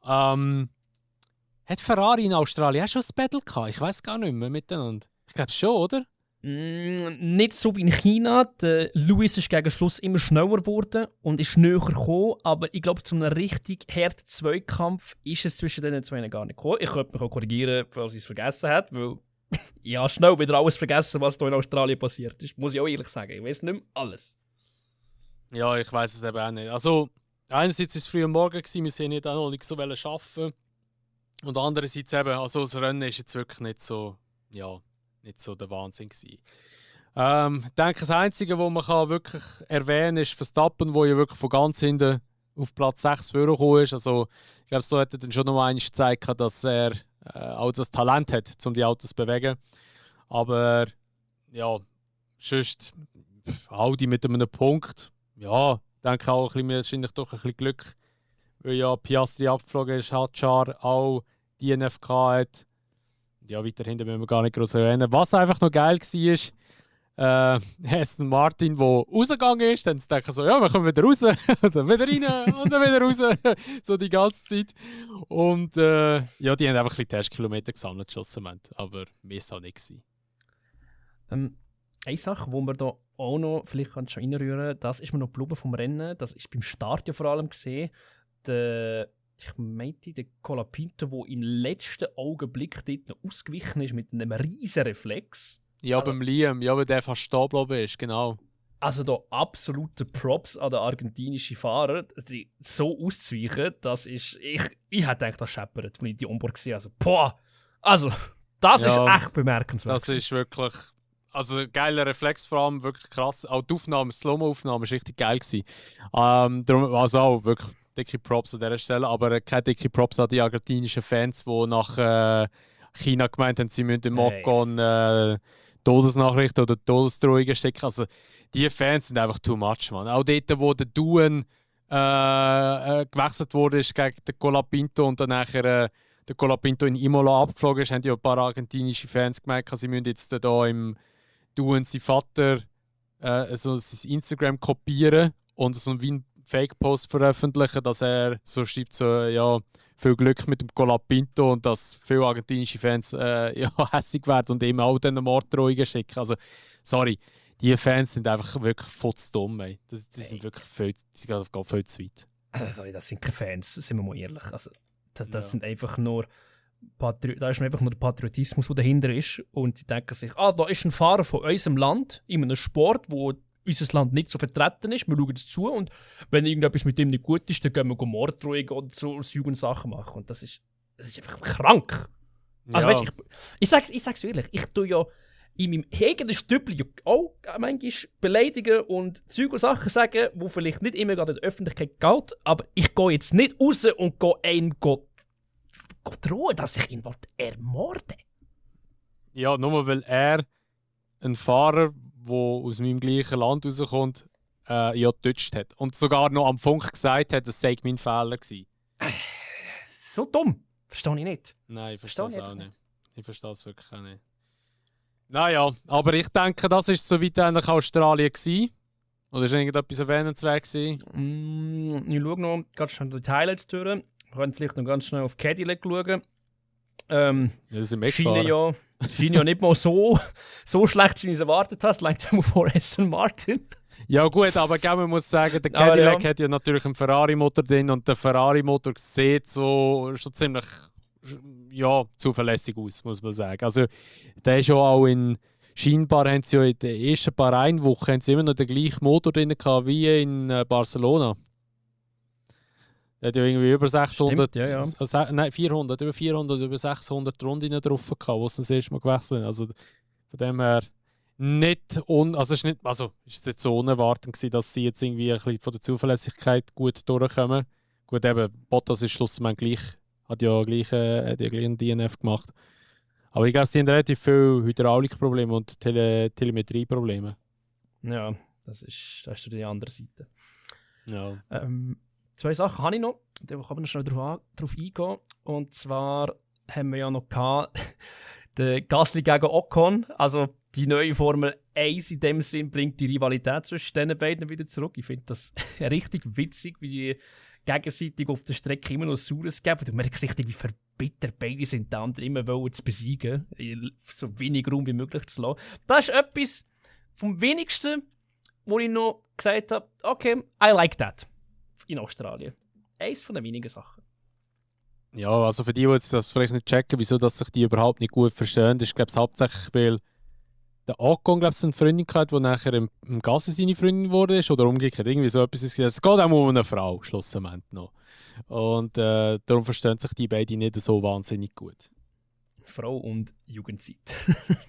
Hat Ferrari in Australien auch schon ein Battle gehabt? Ich weiß gar nicht mehr miteinander. Ich glaube schon, oder? Nicht so wie in China. Der Lewis ist gegen Schluss immer schneller geworden und ist näher gekommen. Aber ich glaube, zu einem richtig harten Zweikampf ist es zwischen den zwei gar nicht gekommen. Ich könnte mich auch korrigieren, falls ich es vergessen habe, weil Ja, schnell wieder alles vergessen, was da in Australien passiert ist. Muss ich auch ehrlich sagen. Ich weiß nicht mehr alles. Ja, ich weiß es eben auch nicht. Also, einerseits war es früh am Morgen, wir sind nicht auch noch nicht so arbeiten. Und andererseits eben, also das Rennen ist jetzt wirklich nicht so, ja, nicht so der Wahnsinn gewesen. Ich denke, das Einzige, was man kann wirklich erwähnen kann, ist Verstappen, der ja wirklich von ganz hinten auf Platz 6 vorgekommen ist. Also, ich glaube, so hat er dann schon noch einmal gezeigt, dass er auch das Talent hat, um die Autos zu bewegen. Aber ja, sonst Audi mit einem Punkt. Ja, ich denke auch ein bisschen, wahrscheinlich doch ein bisschen Glück, weil ja Piastri abgeflogen ist, Hadjar auch DNF hat. Ja, weiter hinten müssen wir gar nicht groß erwähnen. Was einfach noch geil war, Aston Martin, der rausgegangen ist, dann denken sie so, ja, wir kommen wieder raus, dann wieder rein und dann wieder raus, so die ganze Zeit. Und ja, die haben einfach ein bisschen Testkilometer gesammelt, schlussendlich, aber mehr war es auch nicht gewesen. Eine Sache, die wir da auch noch vielleicht schon reinrühren, das ist mir noch geblieben vom Rennen, das ist beim Start ja vor allem gesehen, ich meinte, der Colapinto, der im letzten Augenblick dort noch ausgewichen ist mit einem riesen Reflex. Ja, also, beim Liam, ja, weil der fast stehen geblieben ist, genau. Also da absolute Props an den argentinischen Fahrer, die so auszuweichen, das ist, ich hätte gedacht, das scheppert, wenn ich die Onboard gesehen habe. Also, boah, also, das ist echt bemerkenswert. Das ist wirklich, also geiler Reflex vor allem, wirklich krass. Auch die Aufnahme, die Slow-Mo-Aufnahme war richtig geil gewesen. Darum, also auch wirklich dicke Props an dieser Stelle, aber keine dicke Props an die argentinischen Fans, die nach China gemeint haben, sie müssen im Ocon Todesnachrichten oder Todesdrohungen stecken. Also die Fans sind einfach too much, man. Auch dort, wo der Duen gewechselt wurde gegen den Colapinto und dann nachher der Colapinto in Imola abgeflogen ist, haben ja ein paar argentinische Fans gemeint, sie müssen jetzt da im Duen sein Vater so sein Instagram kopieren und so wie ein Fake-Post veröffentlichen, dass er so schreibt, so, ja, viel Glück mit dem Colapinto und dass viele argentinische Fans ja, hässig werden und ihm auch dann Morddrohungen schicken. Also, sorry, die Fans sind einfach wirklich dumm. Die sind wirklich viel, die gehen viel zu weit. Sorry, das sind keine Fans, sind wir mal ehrlich. Also, das sind einfach nur da ist einfach nur der Patriotismus, der dahinter ist. Und sie denken sich, da ist ein Fahrer von unserem Land in einem Sport, wo unser Land nicht so vertreten ist, wir schauen es zu und wenn irgendetwas mit dem nicht gut ist, dann gehen wir Morddrohungen oder so Sachen machen. Und das ist einfach krank. Ja. Also weißt, ich sag's ehrlich, ich tue ja in meinem eigenen Stübli auch manchmal beleidigen und Zeug und Sachen sagen, die vielleicht nicht immer gerade in der Öffentlichkeit gelten, aber ich gehe jetzt nicht raus und gehe einen drohen, dass ich ihn ermorden. Ja, nur weil er ein Fahrer, der aus meinem gleichen Land rauskommt, ja getutscht hat. Und sogar noch am Funk gesagt hat, das sei mein Fehler gewesen. So dumm. Verstehe ich nicht. Nein, ich verstehe es auch nicht. Ich verstehe es wirklich auch nicht. Naja, aber ich denke, das war soweit eigentlich Australien gewesen. Oder ist irgendetwas erwähnenswert gewesen? Ich schaue noch ganz schnell die Highlights durch. Wir können vielleicht noch ganz schnell auf Cadillac schauen. Scheinen ja nicht mal so schlecht sein, wie ich es erwartet habe. Es leicht mal vor Aston Martin. Ja gut, aber man muss sagen, der Cadillac hat ja natürlich einen Ferrari-Motor drin und der Ferrari-Motor sieht so schon ziemlich zuverlässig aus, muss man sagen. Also der ist ja auch scheinbar haben sie ja in der ersten paar Wochen immer noch den gleichen Motor drin gehabt wie in Barcelona. Er hat ja irgendwie über 600, stimmt, nein 400, über 600 Runden drauf gehabt, wo sie das erste Mal gewechselt haben. Also von dem her ist jetzt so unerwartet gewesen, dass sie jetzt irgendwie ein bisschen von der Zuverlässigkeit gut durchkommen. Gut, eben, Bottas ist schlussendlich hat ja gleich einen DNF gemacht. Aber ich glaube, sie haben relativ viele Hydraulikprobleme und Telemetrieprobleme. Ja, das ist die andere Seite. Ja. 2 Sachen habe ich noch, da kann man noch schnell drauf eingehen. Und zwar haben wir ja noch den Gasly gegen Ocon. Also die neue Formel 1 in dem Sinn bringt die Rivalität zwischen den beiden wieder zurück. Ich finde das richtig witzig, wie die gegenseitig auf der Strecke immer noch Saures geben. Du merkst richtig, wie verbittert beide sind, der andere immer wollen zu besiegen, so wenig Raum wie möglich zu lassen. Das ist etwas vom wenigsten, wo ich noch gesagt habe, okay, I like that. In Australien. Eins von den wenigen Sachen. Ja, also für die das vielleicht nicht checken, wieso dass sich die überhaupt nicht gut verstehen, ist glaube ich hauptsächlich, weil der Ocon, glaube ich, eine Freundin gehabt, die nachher im Gassi seine Freundin geworden ist oder umgekehrt, irgendwie so etwas. Es geht auch um eine Frau, schlussendlich noch. Und darum verstehen sich die beiden nicht so wahnsinnig gut. Frau und Jugendzeit.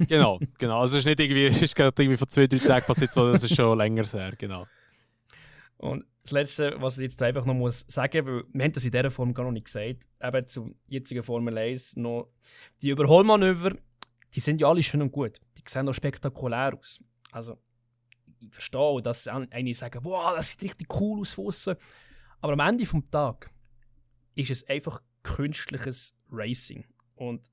Genau. Also es ist nicht irgendwie, es ist gerade irgendwie vor 2-3 Tagen passiert, so, das ist schon länger her, genau. Und das Letzte, was ich jetzt einfach noch muss sagen, weil wir haben das in dieser Form gar noch nicht gesagt, eben zum jetzigen Formel 1 noch, die Überholmanöver, die sind ja alle schön und gut. Die sehen auch spektakulär aus. Also, ich verstehe, dass einige sagen, wow, das sieht richtig cool aus von aussen. Aber am Ende des Tages ist es einfach künstliches Racing. Und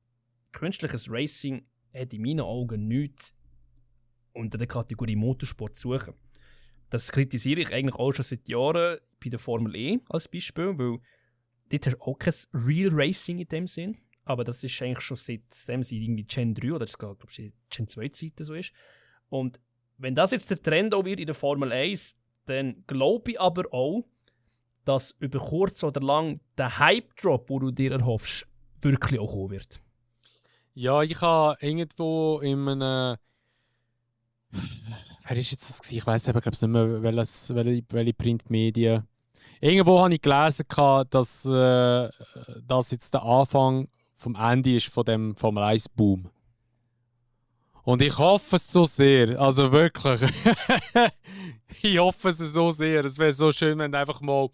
künstliches Racing hat in meinen Augen nichts unter der Kategorie Motorsport zu suchen. Das kritisiere ich eigentlich auch schon seit Jahren bei der Formel E als Beispiel, weil dort hast du auch kein Real Racing in dem Sinn. Aber das ist eigentlich schon seitdem sie irgendwie Gen 3 oder glaube ich Gen 2 Zeiten so ist. Und wenn das jetzt der Trend auch wird in der Formel 1, dann glaube ich aber auch, dass über kurz oder lang der Hype-Drop, den du dir erhoffst, wirklich auch kommen wird. Ja, ich habe irgendwo in einem. Wer ist jetzt das gewesen? Ich weiß aber nicht mehr, welche Printmedien. Irgendwo habe ich gelesen, dass das jetzt der Anfang vom Ende ist von dem Formel 1 Boom. Und ich hoffe es so sehr. Also wirklich. Ich hoffe es so sehr. Es wäre so schön, wenn einfach mal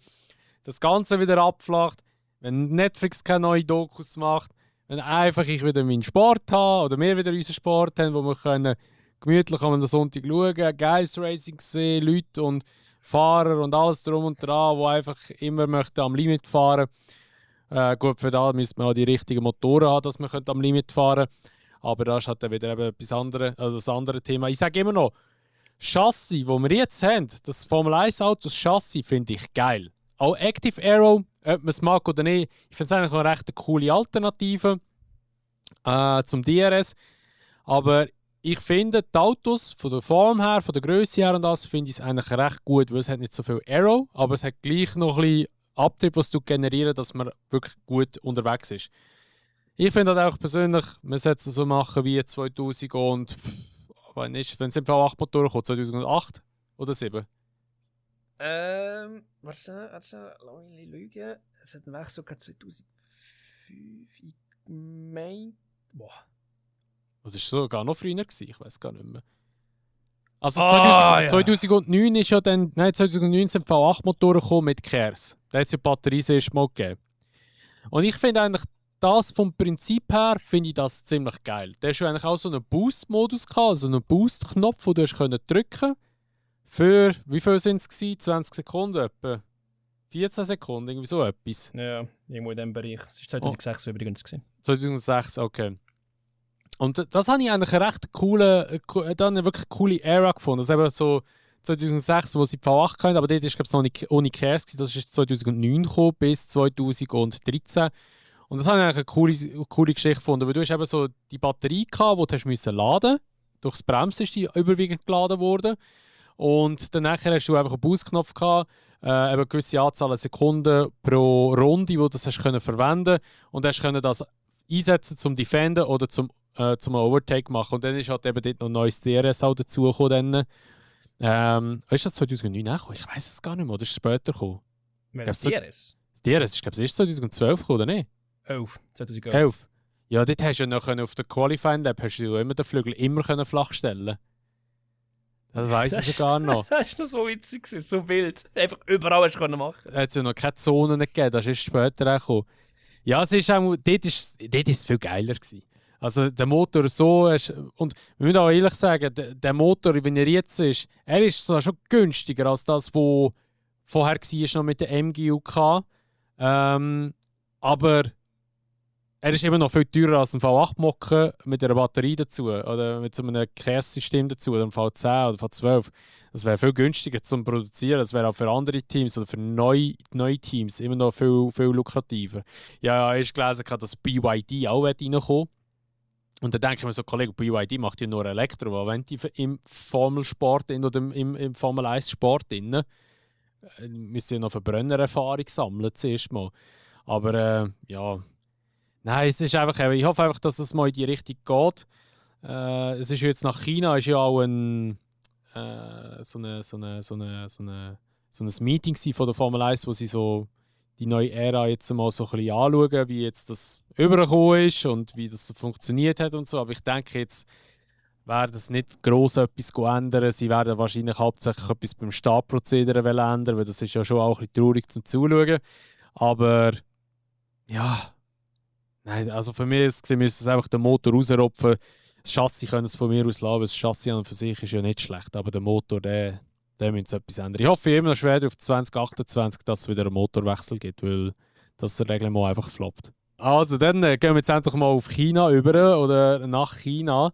das Ganze wieder abflacht, wenn Netflix keine neuen Dokus macht, wenn einfach ich wieder meinen Sport habe oder wir wieder unseren Sport haben, wo wir können gemütlich am Sonntag schauen, geiles Racing sehen, Leute und Fahrer und alles drum und dran, die einfach immer möchten am Limit fahren. Gut, für das müsste man auch die richtigen Motoren haben, dass man am Limit fahren könnte. Aber das ist halt dann wieder etwas anderes, also das andere Thema. Ich sage immer noch, Chassis, das wir jetzt haben, das Formel 1 Autos Chassis, finde ich geil. Auch Active Aero, ob man es mag oder nicht, ich finde es eigentlich eine recht coole Alternative zum DRS. Aber ich finde die Autos von der Form her, von der Größe her und das, finde ich es eigentlich recht gut, weil es hat nicht so viel Aero, aber es hat gleich noch ein bisschen Abtrieb, was du generieren, dass man wirklich gut unterwegs ist. Ich finde halt auch persönlich, man sollte es so machen wie 2000 und wenn es im V8 Motoren kommt, 2008 oder 2007. Warte, lass mich lügen. Es hat einen Wechsel sogar 2005. Ich meine. Boah. Das war sogar noch früher, ich weiß gar nicht mehr. Also Ja. 2009 ist ja dann, nein, 2009 sind V8-Motoren gekommen mit Kers. Da hat es ja die Batterie das erste Mal gegeben. Und ich finde eigentlich, das vom Prinzip her, finde ich das ziemlich geil. Der hast eigentlich auch so einen Boost-Modus gehabt, also einen Boost-Knopf, den du hast drücken für, wie viel sind es gewesen? 20 Sekunden etwa? 14 Sekunden, irgendwie so etwas. Ja, irgendwo in diesem Bereich. Es war 2006 übrigens. 2006, okay. Und das habe ich eigentlich eine recht wirklich coole Ära gefunden. Das ist eben so 2006, wo sie die V8 können, aber dort ist es noch nicht ohne Kers. Das ist 2009 gekommen, bis 2013. Und das habe ich eigentlich eine coole Geschichte gefunden, weil du hast eben so die Batterie gehabt, die du hast müssen laden. Durchs Bremsen ist die überwiegend geladen worden. Und danach hast du einfach einen Boost-Knopf gehabt, eben eine gewisse Anzahl an Sekunden pro Runde, wo du das hast können verwenden und hast können das einsetzen zum Defenden oder zum Overtake machen. Und dann ist halt eben dort noch ein neues DRS auch dazugekommen. Ist das 2009 gekommen? Ich weiß es gar nicht mehr, oder ist es später gekommen? Das DRS? Das DRS ist, glaube ich, erst 2012 gekommen, oder nicht? 2011. Ja, dort hast du ja noch auf der Qualifying Lab hast du immer den Flügel immer flach stellen. Das weiss ich sogar noch. Das war so witzig, so wild. Einfach überall hast du machen. Da hat es ja noch keine Zonen gegeben, das ist später gekommen. Ja, es ist auch, dort ist es viel geiler gewesen. Also der Motor so ist, und wir müssen auch ehrlich sagen, der Motor, wie er jetzt ist, er ist zwar schon günstiger als das, was vorher war noch mit der MGUK. Aber er ist immer noch viel teurer als ein V8-Mocken mit einer Batterie dazu oder mit so einem Kehrssystem dazu, oder ein V10 oder V12. Das wäre viel günstiger zum Produzieren. Das wäre auch für andere Teams oder für neue Teams immer noch viel, viel lukrativer. Ja, ich habe gelesen, dass BYD auch reinkommt. Und dann denke ich mir so, Kollege, BYD macht ja nur Elektro, aber wenn die im Formelsport oder im Formel 1 Sport müssen ja noch Verbrennererfahrung sammeln zuerst mal. Aber ja, nein, es ist einfach, ich hoffe einfach, dass es mal in die Richtung geht. Es ist jetzt nach China ist ja auch ein so ein Meeting von der Formel 1, wo sie so die neue Ära jetzt mal so ein bisschen anschauen, wie jetzt das übergekommen ist und wie das so funktioniert hat und so. Aber ich denke, jetzt werden das nicht gross etwas ändern. Sie werden wahrscheinlich hauptsächlich etwas beim Startprozedere ändern, weil das ist ja schon auch ein bisschen traurig zum Zuschauen. Aber ja, nein, also für mich müsste es einfach den Motor rausropfen. Das Chassis können es von mir aus lassen, das Chassis an und für sich ist ja nicht schlecht, aber der Motor, der müsste etwas ändern. Ich hoffe immer noch schwer auf 2028, dass es wieder einen Motorwechsel gibt, weil das Reglement einfach floppt. Also, dann gehen wir jetzt endlich mal auf China über oder nach China.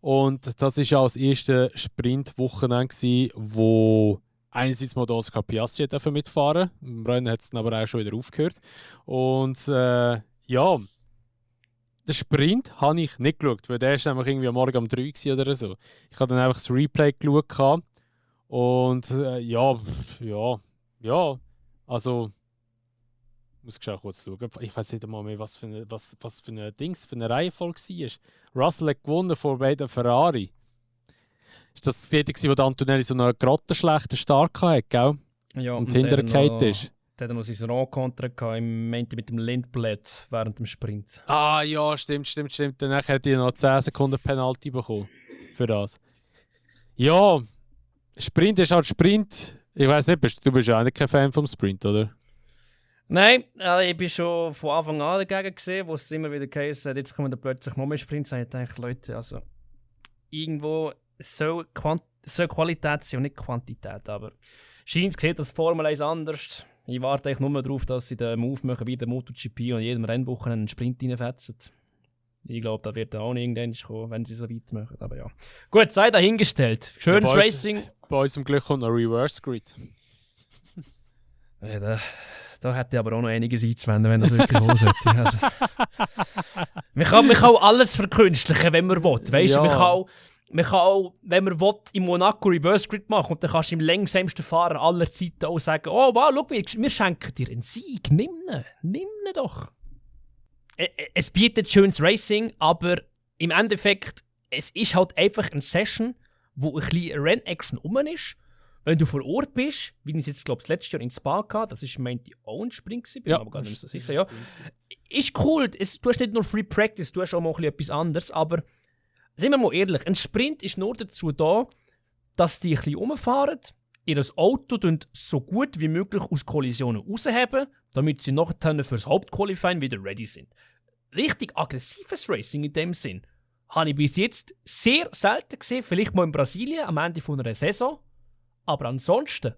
Und das war ja das erste Sprintwochenende, wo einerseits mal Oscar Piastri mitfahren durfte. Im Rennen hat es dann aber auch schon wieder aufgehört. Und ja, den Sprint habe ich nicht geschaut, weil der war nämlich irgendwie am Morgen um 3 oder so. Ich habe dann einfach das Replay geschaut. Und ja, also ich muss auch kurz schauen. Ich weiß nicht einmal mehr, was für eine Reihenfolge war. Russell hat gewonnen vor beiden Ferrari. Ist das die, wo der Antonelli so einen grottenschlechten Start hatte, gell? Ja, und hintergefallen ist? Der hat noch sein Rencontre im Moment mit dem Lindblad während dem Sprint. Ah ja, stimmt. Danach hat er noch 10 Sekunden Penalty bekommen für das. Ja, Sprint ist halt Sprint. Ich weiss nicht, du bist ja auch nicht kein Fan vom Sprint, oder? Nein, ich bin schon von Anfang an dagegen gesehen, wo es immer wieder geheißen hat, jetzt kommen da plötzlich noch mehr Sprints. Ich denke, Leute, also irgendwo soll Qualität sein und nicht Quantität. Aber scheint sieht das Formel 1 anders. Ich warte eigentlich nur darauf, dass sie den Move machen wie der MotoGP und jedem Rennwochen einen Sprint reinfetzen. Ich glaube, da wird auch irgendwann kommen, wenn sie so weit machen. Aber ja. Gut, sei dahingestellt. Schönes Racing. Bei uns zum Glück kommt noch Reverse Grid. Ja, da hätte ich aber auch noch einiges einzuwenden, wenn das wirklich kommen sollte. Also. Man kann auch alles verkünstlichen, wenn man will. Weißt du, man kann auch, wenn man will, in Monaco Reverse Grid machen und dann kannst du im langsamsten Fahrer aller Zeiten auch sagen, oh wow, schau, wir schenken dir einen Sieg, nimm ihn doch. Es bietet schönes Racing, aber im Endeffekt, es ist halt einfach eine Session, wo ein bisschen Renn-Action rum ist. Wenn du vor Ort bist, wie ich es jetzt, glaube ich, das letzte Jahr in Spa hatte, das war, meinte ich, auch ein Sprint, bin mir aber gar nicht mehr so sicher, ja. Ist cool, du hast nicht nur Free Practice, du hast auch mal etwas anderes, aber sind wir mal ehrlich, ein Sprint ist nur dazu da, dass die ein bisschen rumfahren, ihr Auto so gut wie möglich aus Kollisionen rausheben, damit sie nachher fürs Hauptqualifying wieder ready sind. Richtig aggressives Racing in dem Sinn habe ich bis jetzt sehr selten gesehen, vielleicht mal in Brasilien am Ende von einer Saison. Aber ansonsten,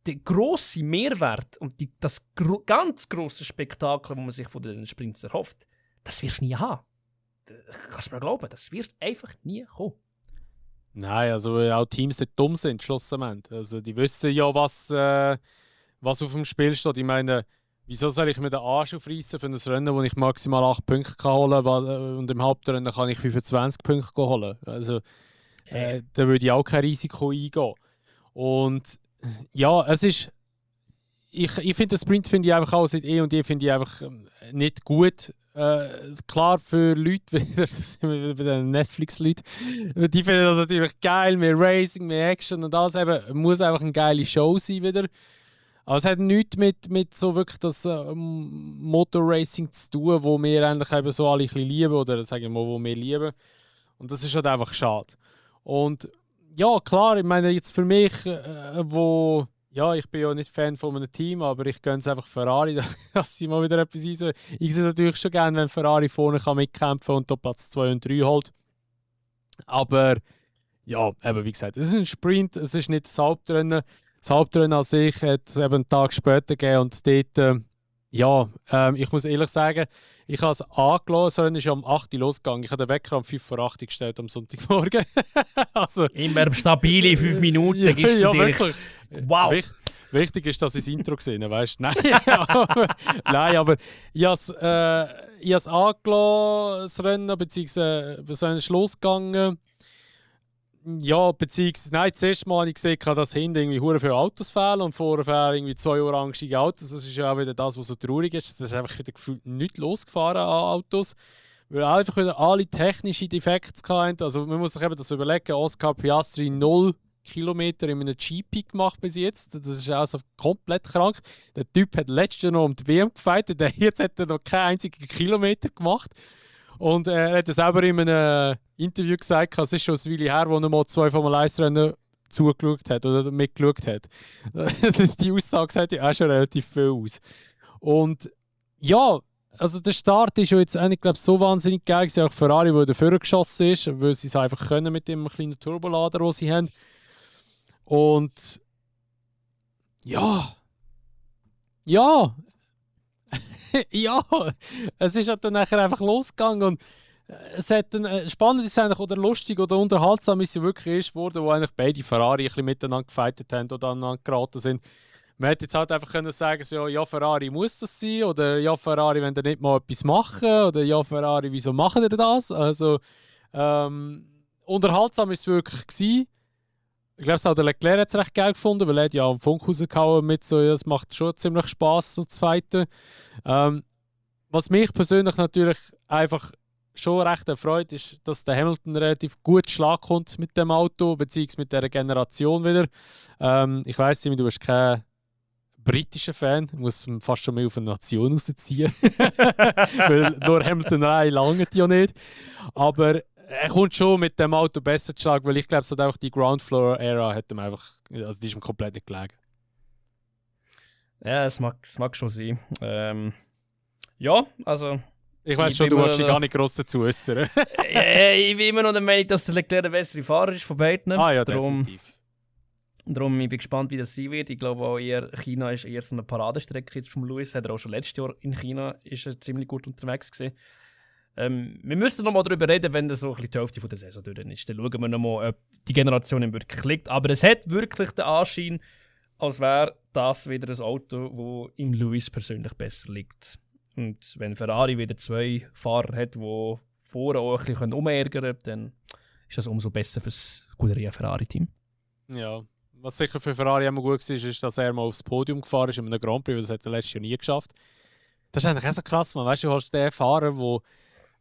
der grosse Mehrwert und das ganz grosse Spektakel, das man sich von den Sprints erhofft, das wirst du nie haben. Kannst du mir glauben, das wird einfach nie kommen. Nein, also auch Teams nicht dumm sind, schlussendlich. Also die wissen ja, was auf dem Spiel steht. Ich meine, wieso soll ich mir den Arsch aufreißen für ein Rennen, wo ich maximal 8 Punkte holen kann und im Hauptrennen kann ich 25 Punkte holen? Also da würde ich auch kein Risiko eingehen. Und ja, es ist. Ich finde, den Sprint finde ich einfach auch seit und finde ich einfach nicht gut. Klar für Leute, das sind wir bei den Netflix-Leuten, die finden das natürlich geil, mehr Racing, mehr Action und alles. Eben, muss einfach eine geile Show sein wieder. Aber es hat nichts mit so wirklich das Motorracing zu tun, wo wir eigentlich eben so alle ein bisschen lieben oder sagen wir mal, wo wir lieben. Und das ist halt einfach schade. Und ja, klar, ich meine jetzt für mich, ich bin ja nicht Fan von einem Team, aber ich gönne es einfach Ferrari, dass sie mal wieder etwas rein. Ich sehe es natürlich schon gerne, wenn Ferrari vorne kann mitkämpfen und da Platz 2 und 3 holt. Aber ja, eben wie gesagt, es ist ein Sprint, es ist nicht das Hauptrennen. Das Hauptrennen an sich hat es eben einen Tag später gegeben und dort, ich muss ehrlich sagen, ich habe es angelassen, das Rennen ist um 8 Uhr losgegangen. Ich habe den Wecker um 5 vor 8 Uhr gestellt am Sonntagmorgen. Also, immer stabile 5 Minuten gibst du dir. Wirklich. Wow. Wichtig ist, dass ich das Intro gesehen habe, weißt du? Nein, aber ich habe es angelassen, das Rennen, beziehungsweise das Rennen ist losgegangen. Ja, beziehungsweise, nein, das erste Mal habe ich gesehen, dass hinten irgendwie hure viele Autos fehlen und vorher fehlen irgendwie 2 orangige Autos. Das ist ja auch wieder das, was so traurig ist. Das ist einfach wieder gefühlt nicht losgefahren an Autos, weil einfach wieder alle technische Defekte hatten. Also man muss sich eben das überlegen, Oscar Piastri 0 Kilometer in einem GP gemacht bis jetzt. Das ist auch so komplett krank. Der Typ hat letztes Jahr noch um die WM gefightet, jetzt hat er noch keinen einzigen Kilometer gemacht. Und er hat selber in einem Interview gesagt, es ist schon eine Weile her, wo er mal 2 Formel-1-Rennen zugeschaut hat oder mitgeschaut hat. Die Aussage sagt ja auch schon relativ viel aus. Und ja, also der Start ist ja jetzt eigentlich, glaube ich, so wahnsinnig geil gewesen, auch Ferrari, wo der Führer geschossen ist, weil sie es einfach können mit dem kleinen Turbolader, den sie haben. Und ja, ja, es ist halt dann nachher einfach losgegangen und es hat dann, spannend ist eigentlich, oder lustig oder unterhaltsam ist es wirklich erst geworden, wo eigentlich beide Ferrari ein bisschen miteinander gefightet haben oder aneinander geraten sind. Man hätte jetzt halt einfach können sagen, so, ja, Ferrari muss das sein, oder ja, Ferrari, wenn ihr nicht mal etwas machen, oder ja, Ferrari, wieso machen ihr das? Also, unterhaltsam ist es wirklich gewesen. Ich glaube, auch der Leclerc hat es recht geil gefunden, weil er hat ja am Funk rausgehauen mit so, ja, es macht schon ziemlich Spass, so zu fighten. Was mich persönlich natürlich einfach schon recht erfreut, ist, dass der Hamilton relativ gut Schlag kommt mit dem Auto, beziehungsweise mit dieser Generation wieder. Ich weiss, du bist kein britischer Fan, muss fast schon mal auf eine Nation rausziehen. Weil nur Hamilton rein lange ja nicht. Aber er kommt schon mit dem Auto besser zu Schlag, weil ich glaube, so einfach die Ground Floor Ära hat ihm einfach, also die ist ihm komplett nicht gelegen. Ja, es mag schon sein. Ja, also. Ich weiss schon, du wolltest dich gar nicht gross dazu äußern. Ich bin immer noch der Meinung, dass der Leclerc der bessere Fahrer ist von beiden. Ah ja, definitiv. Darum ich bin gespannt, wie das sein wird. Ich glaube auch China ist eher so eine Paradestrecke jetzt vom Lewis. Hat er auch schon letztes Jahr in China ist er ziemlich gut unterwegs gewesen. Wir müssen noch mal darüber reden, wenn das so ein bisschen die Hälfte von der Saison durch ist. Dann schauen wir noch mal, ob die Generation ihm wirklich liegt. Aber es hat wirklich den Anschein, als wäre das wieder ein Auto, das im Lewis persönlich besser liegt. Und wenn Ferrari wieder 2 Fahrer hat, die vorne auch ein bisschen umärgern können, dann ist das umso besser für das Scuderia Ferrari-Team. Ja, was sicher für Ferrari immer gut war, ist, dass er mal aufs Podium gefahren ist in einem Grand Prix, weil das hat er letztes Jahr nie geschafft. Das ist eigentlich auch so krass, man. Weißt du, hast den Fahrer,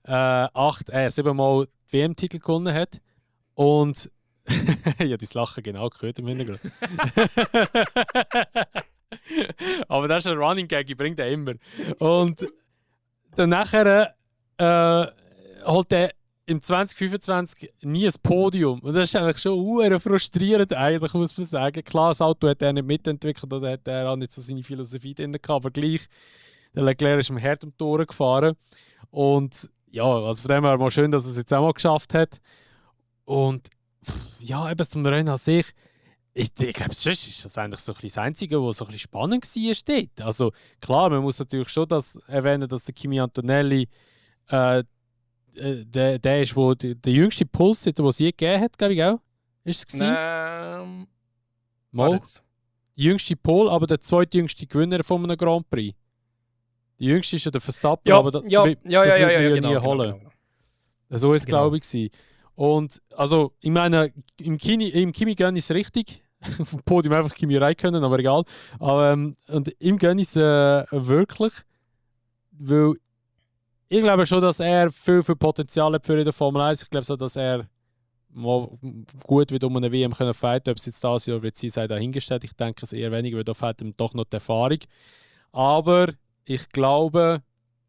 der 7 Mal die WM-Titel gewonnen hat und ja, dein Lachen genau gehört im Hintergrund. Aber das ist ein Running Gag, ich bringe den immer. Und dann nachher holt er im 2025 nie ein Podium. Und das ist eigentlich schon frustrierend, eigentlich, muss man sagen. Klar, das Auto hat er nicht mitentwickelt oder hat er auch nicht so seine Philosophie drin gehabt, aber gleich, der Leclerc ist im Herd um die Ohren gefahren. Und ja, also von dem her mal schön, dass er es jetzt auch mal geschafft hat. Und ja, eben zum Rennen an sich, ich glaube, sonst ist das eigentlich so ein bisschen das Einzige, was so ein bisschen spannend war dort. Also klar, man muss natürlich schon das erwähnen, dass der Kimi Antonelli der ist, wo der jüngste Pulssitter, den es je gegeben hat, glaube ich auch. Ist es gewesen? Mal. Der jüngste Pole, aber der zweitjüngste Gewinner von einem Grand Prix. Der jüngste ist ja der Verstappen, ja, aber das wird genau, nie holen. Genau. So ist es, glaube ich, gewesen. Und also, ich meine, im Kimi gönne ich es richtig. Auf dem Podium einfach Kimi rein können, aber egal. Und ihm gönne ich es wirklich, weil ich glaube schon, dass er viel Potenzial hat für die Formel 1. Ich glaube so, dass er mal gut wird um eine WM können fighten. Ob es jetzt das Jahr wird sein, sei dahingestellt. Ich denke es eher weniger, weil da fehlt ihm doch noch die Erfahrung. Aber ich glaube,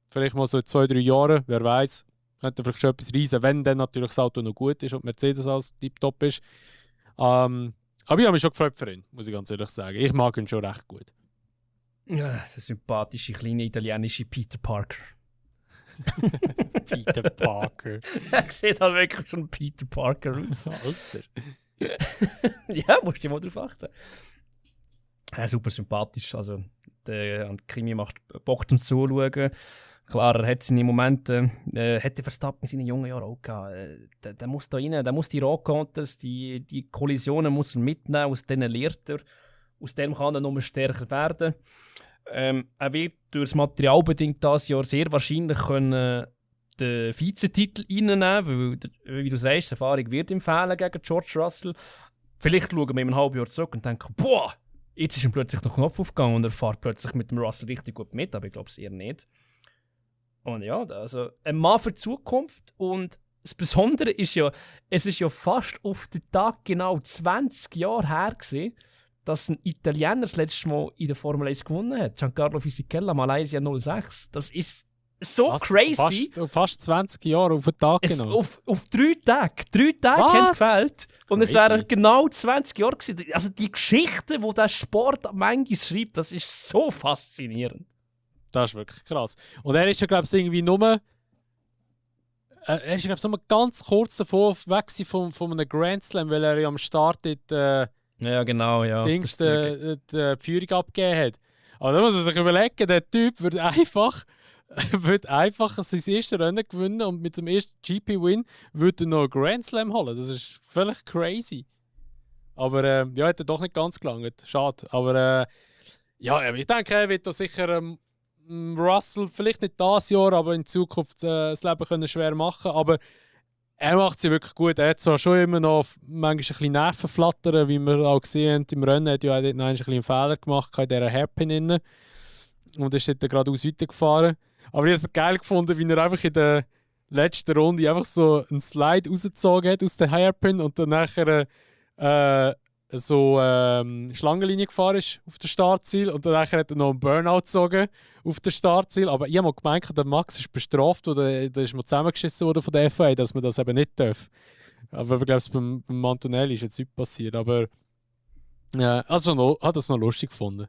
vielleicht mal so in 2-3 Jahren, wer weiß, könnte vielleicht schon etwas reisen, wenn dann natürlich das Auto noch gut ist und Mercedes als tiptop ist. Aber ich habe mich schon gefreut für ihn, muss ich ganz ehrlich sagen. Ich mag ihn schon recht gut. Ja, der sympathische, kleine italienische Peter Parker. Peter Parker. Er sieht halt wirklich schon Peter Parker aus. Alter. Ja, musst du mal drauf achten. Ja, super sympathisch. Also, der Kimi macht Bock zum Zuschauen. Klar, er hat seine Momente, hätte Verstappen in seinen jungen Jahren auch gehabt. Der muss da rein, der muss die Rohcontest, die Kollisionen muss er mitnehmen, aus denen lernt er. Aus dem kann er noch stärker werden. Er wird durch das Material bedingt dieses Jahr sehr wahrscheinlich können den Vizetitel reinnehmen, weil, wie du sagst, die Erfahrung wird ihm fehlen gegen George Russell. Vielleicht schauen wir in einem halben Jahr zurück und denken, boah, jetzt ist ihm plötzlich der Knopf aufgegangen und er fährt plötzlich mit dem Russell richtig gut mit, aber ich glaube es eher nicht. Und ja, also ein Mann für die Zukunft. Und das Besondere ist ja, es ist ja fast auf den Tag genau 20 Jahre her gewesen, dass ein Italiener das letzte Mal in der Formel 1 gewonnen hat. Giancarlo Fisichella, Malaysia 06. Das ist so crazy. Fast 20 Jahre auf den Tag genau. Auf 3 Tage. 3 Tage haben gefehlt. Und es wären genau 20 Jahre gewesen. Also die Geschichte, die der Sport manchmal schreibt, das ist so faszinierend. Das ist wirklich krass. Und er ist ja, glaube ich, irgendwie nur... Er ist, glaube ich, nur ganz kurz davor weg von einem Grand Slam, weil er ja am Start dort... ja, genau, ja. Die Führung abgegeben hat. Aber da muss man sich überlegen, der Typ wird einfach sein erstes Rennen gewinnen und mit dem ersten GP-Win würde er noch einen Grand Slam holen. Das ist völlig crazy. Aber ja, hat er doch nicht ganz gelangt. Schade. Aber ja, ich denke, er wird da sicher Russell, vielleicht nicht dieses Jahr, aber in Zukunft das Leben können schwer machen. Aber er macht sie wirklich gut. Er hat zwar schon immer noch manchmal ein bisschen Nervenflattern, wie wir auch gesehen haben im Rennen. Er hat ja dort noch ein bisschen einen Fehler gemacht in dieser Hairpin innen. Und ist dort geradeaus weitergefahren. Aber ich habe es geil gefunden, wie er einfach in der letzten Runde einfach so einen Slide rausgezogen hat aus der Hairpin und dann nachher Schlangenlinie gefahren ist auf das Startziel und dann hat er noch einen Burnout gezogen auf das Startziel. Aber ich habe mal gemeint, der Max ist bestraft oder da ist mal zusammengeschissen worden von der FIA, dass man das eben nicht darf. Aber ich glaube, beim Antonelli ist jetzt nichts passiert. Aber also hat das noch lustig gefunden.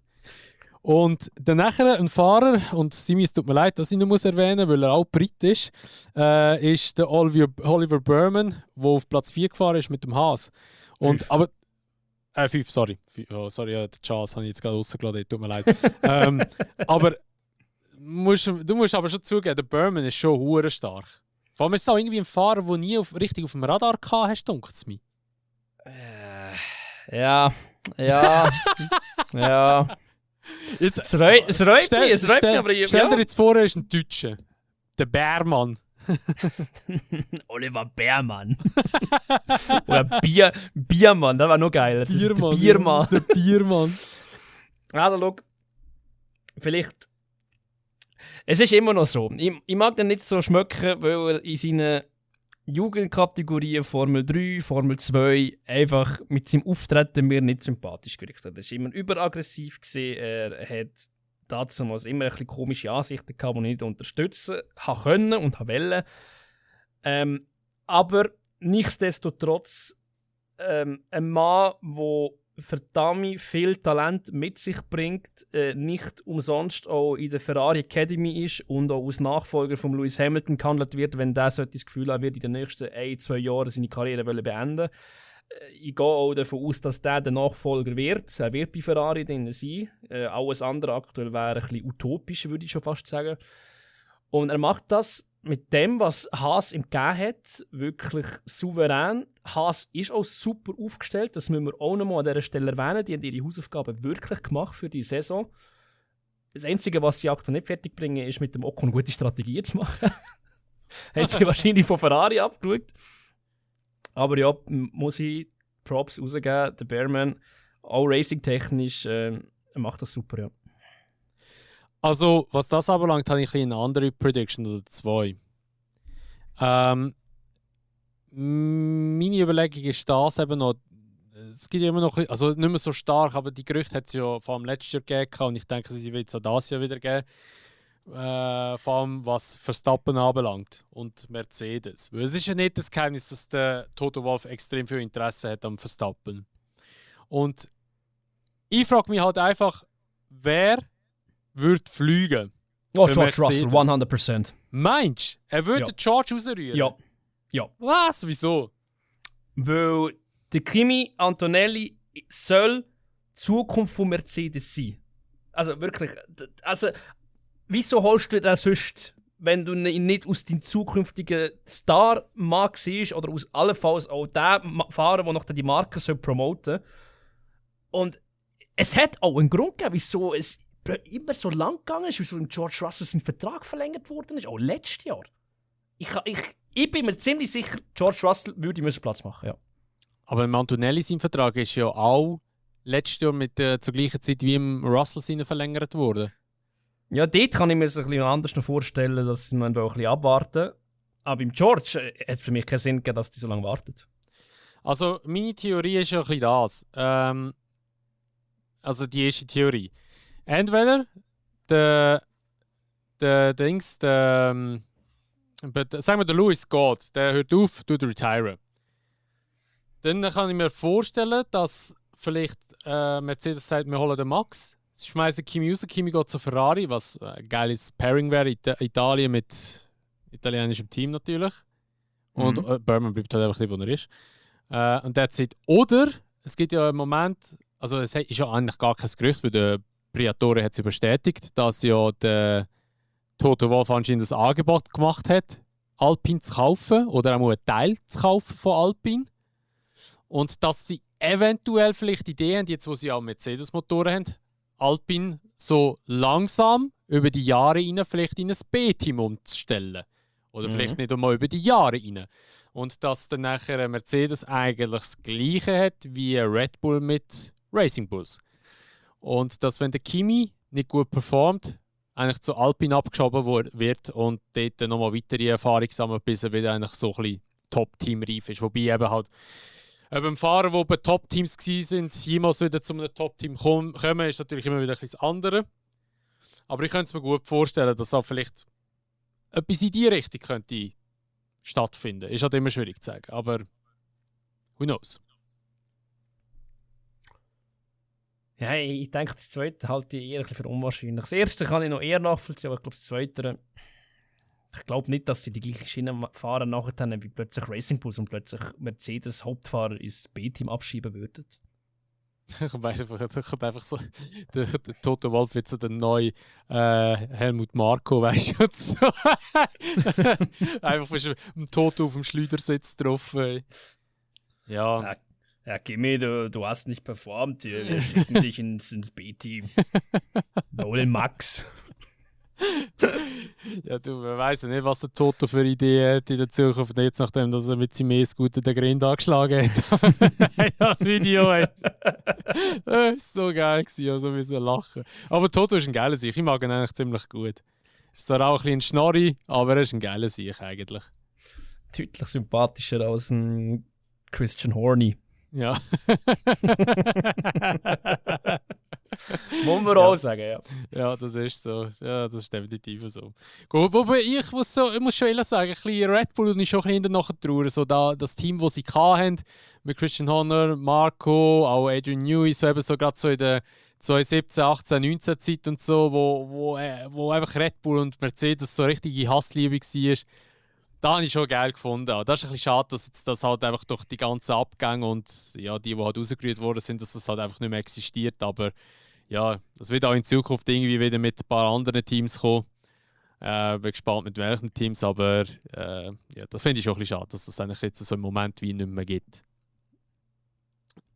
Und dann nachher ein Fahrer, und Simi, es tut mir leid, dass ich ihn muss erwähnen, weil er auch Brit ist der Oliver Burman, der auf Platz 4 gefahren ist mit dem Haas. Und, aber 5, sorry. Den Charles habe ich jetzt gerade rausgeladen, tut mir leid. Aber du musst aber schon zugeben, der Burman ist schon hure stark. Vor allem ist es auch irgendwie ein Fahrer, der nie richtig auf dem Radar hatte, hast du gedacht, es mir? Ja. Es reut mich, aber ich... Stell dir jetzt vor, er ist ein Deutscher. Der Bärmann. Oliver Bärmann. Oder Biermann, das war noch geil. Biermann. Der Biermann. Also, schau. Vielleicht... Es ist immer noch so. Ich mag den nicht so schmecken, weil er in seinen Jugendkategorien Formel 3, Formel 2 einfach mit seinem Auftreten mir nicht sympathisch gerichtet hat. Er war immer überaggressiv gewesen. Er hat dazu immer ein bisschen komische Ansichten gehabt, die ich nicht unterstützen können und wollte. Aber nichtsdestotrotz ein Mann, der verdammt viel Talent mit sich bringt, nicht umsonst auch in der Ferrari Academy ist und auch als Nachfolger von Lewis Hamilton gehandelt wird, wenn der so das Gefühl hat, wird in den nächsten 1-2 Jahren seine Karriere beenden. Ich gehe auch davon aus, dass der Nachfolger wird. Er wird bei Ferrari drin sein. Alles andere aktuell wäre ein bisschen utopisch, würde ich schon fast sagen. Und er macht das mit dem, was Haas ihm gegeben hat, wirklich souverän. Haas ist auch super aufgestellt, das müssen wir auch noch mal an dieser Stelle erwähnen. Die haben ihre Hausaufgaben wirklich gemacht für die Saison. Das Einzige, was sie aktuell nicht fertig bringen, ist mit dem Ocon gute Strategien zu machen. Haben sie wahrscheinlich von Ferrari abgeschaut. Aber ja, muss ich Props rausgeben. Der Bearman, auch racing-technisch, macht das super, ja. Also, was das anbelangt, habe ich eine andere Prediction oder 2. Meine Überlegung ist das eben noch, es gibt ja immer noch, also nicht mehr so stark, aber die Gerüchte hat es ja vor allem letztes Jahr gegeben und ich denke, sie wird es auch dieses Jahr wieder geben. Vor allem was Verstappen anbelangt und Mercedes. Weil es ist ja nicht das Geheimnis, dass der Toto Wolff extrem viel Interesse hat am Verstappen. Und ich frage mich halt einfach, wer würde fliegen? Oh, George Russell, 100%. Meinst du? Er würde George rausrühren? Ja. Was? Wieso? Weil der Kimi Antonelli soll die Zukunft von Mercedes sein. Also wirklich, wieso holst du den sonst, wenn du ihn nicht aus deinem zukünftigen Star-Mann siehst oder aus allenfalls auch der Fahrer, der noch die Marke promoten soll. Und es hat auch einen Grund gegeben, wieso es immer so lang gegangen ist, wieso George Russell sein Vertrag verlängert worden ist, auch letztes Jahr. Ich bin mir ziemlich sicher, George Russell würde Platz machen, ja. Aber im Antonelli sein Vertrag ist ja auch letztes Jahr zur gleichen Zeit wie im Russell seine verlängert worden. Ja, dort kann ich mir es ein bisschen anders noch vorstellen, dass sie noch ein bisschen abwarten. Aber im George hat für mich keinen Sinn gegeben, dass die so lange wartet. Also, meine Theorie ist ja ein bisschen das. Also, die erste Theorie. Entweder sagen wir, der Lewis geht, der hört auf, tut retiren. Dann kann ich mir vorstellen, dass vielleicht Mercedes sagt, wir holen den Max. Sie schmeißen Kimi raus, Kimi geht zu Ferrari, was ein geiles Pairing wäre, Italien mit italienischem Team natürlich. Und Berman bleibt halt einfach dort, wo er ist. Und that's it. Oder es gibt ja im Moment, also es ist ja eigentlich gar kein Gerücht, weil der Briatore hat es bestätigt, dass ja der Toto Wolff anscheinend das Angebot gemacht hat, Alpine zu kaufen oder auch mal einen Teil zu kaufen von Alpine. Und dass sie eventuell vielleicht Ideen haben, jetzt wo sie auch Mercedes-Motoren haben, Alpine so langsam über die Jahre rein vielleicht in ein B-Team umzustellen. Oder vielleicht nicht einmal über die Jahre rein. Und dass dann nachher Mercedes eigentlich das Gleiche hat wie Red Bull mit Racing Bulls. Und dass, wenn der Kimi nicht gut performt, eigentlich zu Alpine abgeschoben wird und dort nochmal weitere Erfahrung sammelt, bis er wieder eigentlich so ein bisschen Top-Team-reif ist. Wobei eben halt beim Fahrer, die bei Top-Teams waren, jemals wieder zu einem Top-Team kommen, ist natürlich immer wieder ein bisschen das andere. Aber ich könnte es mir gut vorstellen, dass auch vielleicht etwas in diese Richtung könnte stattfinden. Ist halt immer schwierig zu sagen, aber who knows? Ja, ich denke, das zweite halte ich eher ein bisschen für unwahrscheinlich. Das erste kann ich noch eher nachvollziehen, aber ich glaube, das zweite, ich glaube nicht, dass sie die gleiche Schiene fahren nachher dann wie plötzlich Racing Bulls und plötzlich Mercedes Hauptfahrer ins B-Team abschieben würden. Ich weiß einfach so, der Toto Wolff wird so der neue Helmut Marko, weißt du? So. Einfach mit dem Toto auf dem Schleudersitz drauf. Ja. Ja, Kimi, du hast nicht performt. Wir schicken dich ins B-Team. Hol den Max. Ja, du weißt ja nicht, was der Toto für Ideen hat in der Zukunft, jetzt nachdem dass er mit seinem E-Scooter den Grind angeschlagen hat. Das Video, ey. Das war so geil, also wir müssen lachen. Aber Toto ist ein geiler Sieg, ich mag ihn eigentlich ziemlich gut. Ist zwar auch ein bisschen Schnorri, aber er ist ein geiler Sieg eigentlich. Deutlich sympathischer als ein Christian Horny. Ja. Muss man auch sagen, ja. Ja, das ist so. Ja, das ist definitiv so. Gut, wobei ich muss schon ehrlich sagen, ein bisschen Red Bull und ich schon ein bisschen nachher trauern. So das Team, das sie hatten, mit Christian Horner, Marco, auch Adrian Newey, so eben so gerade so in der 2017, 18, 19 Zeit und so, wo einfach Red Bull und Mercedes so richtige Hassliebe war. Da habe ich schon geil gefunden. Das ist ein bisschen schade, dass jetzt das halt einfach durch die ganzen Abgänge und ja, die halt rausgerührt worden sind, dass das halt einfach nicht mehr existiert. Aber ja, das wird auch in Zukunft irgendwie wieder mit ein paar anderen Teams kommen. Bin gespannt mit welchen Teams, aber ja, das finde ich schon ein bisschen schade, dass das eigentlich jetzt so im Moment wie nicht mehr gibt.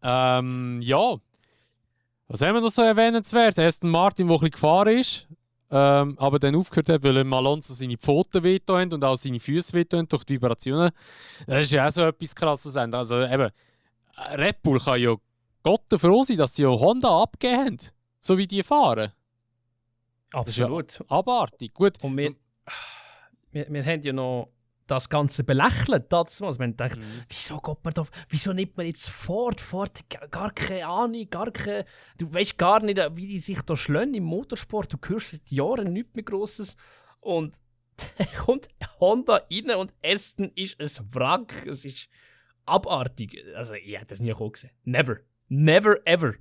Ja, was haben wir noch so erwähnenswert? Aston Martin, der ein bisschen gefahren ist. Aber dann aufgehört hat, weil Alonso seine Pfoten wehtun haben und auch seine Füße wehtun durch die Vibrationen. Das ist ja auch so etwas Krasses. Also eben, Red Bull kann ja Gott froh sein, dass sie ja Honda abgegeben haben, so wie die fahren. Absolut. Das ist ja abartig. Gut. Und wir haben ja noch das Ganze belächelt. Also wir haben gedacht, wieso geht man da, wieso nimmt man jetzt Ford, gar keine Ahnung, du weißt gar nicht, wie die sich da schlagen im Motorsport, du hörst seit Jahren nichts mehr Grosses und dann kommt Honda rein und Aston ist ein Wrack, es ist abartig. Also ich hätte das nie gesehen. Never ever.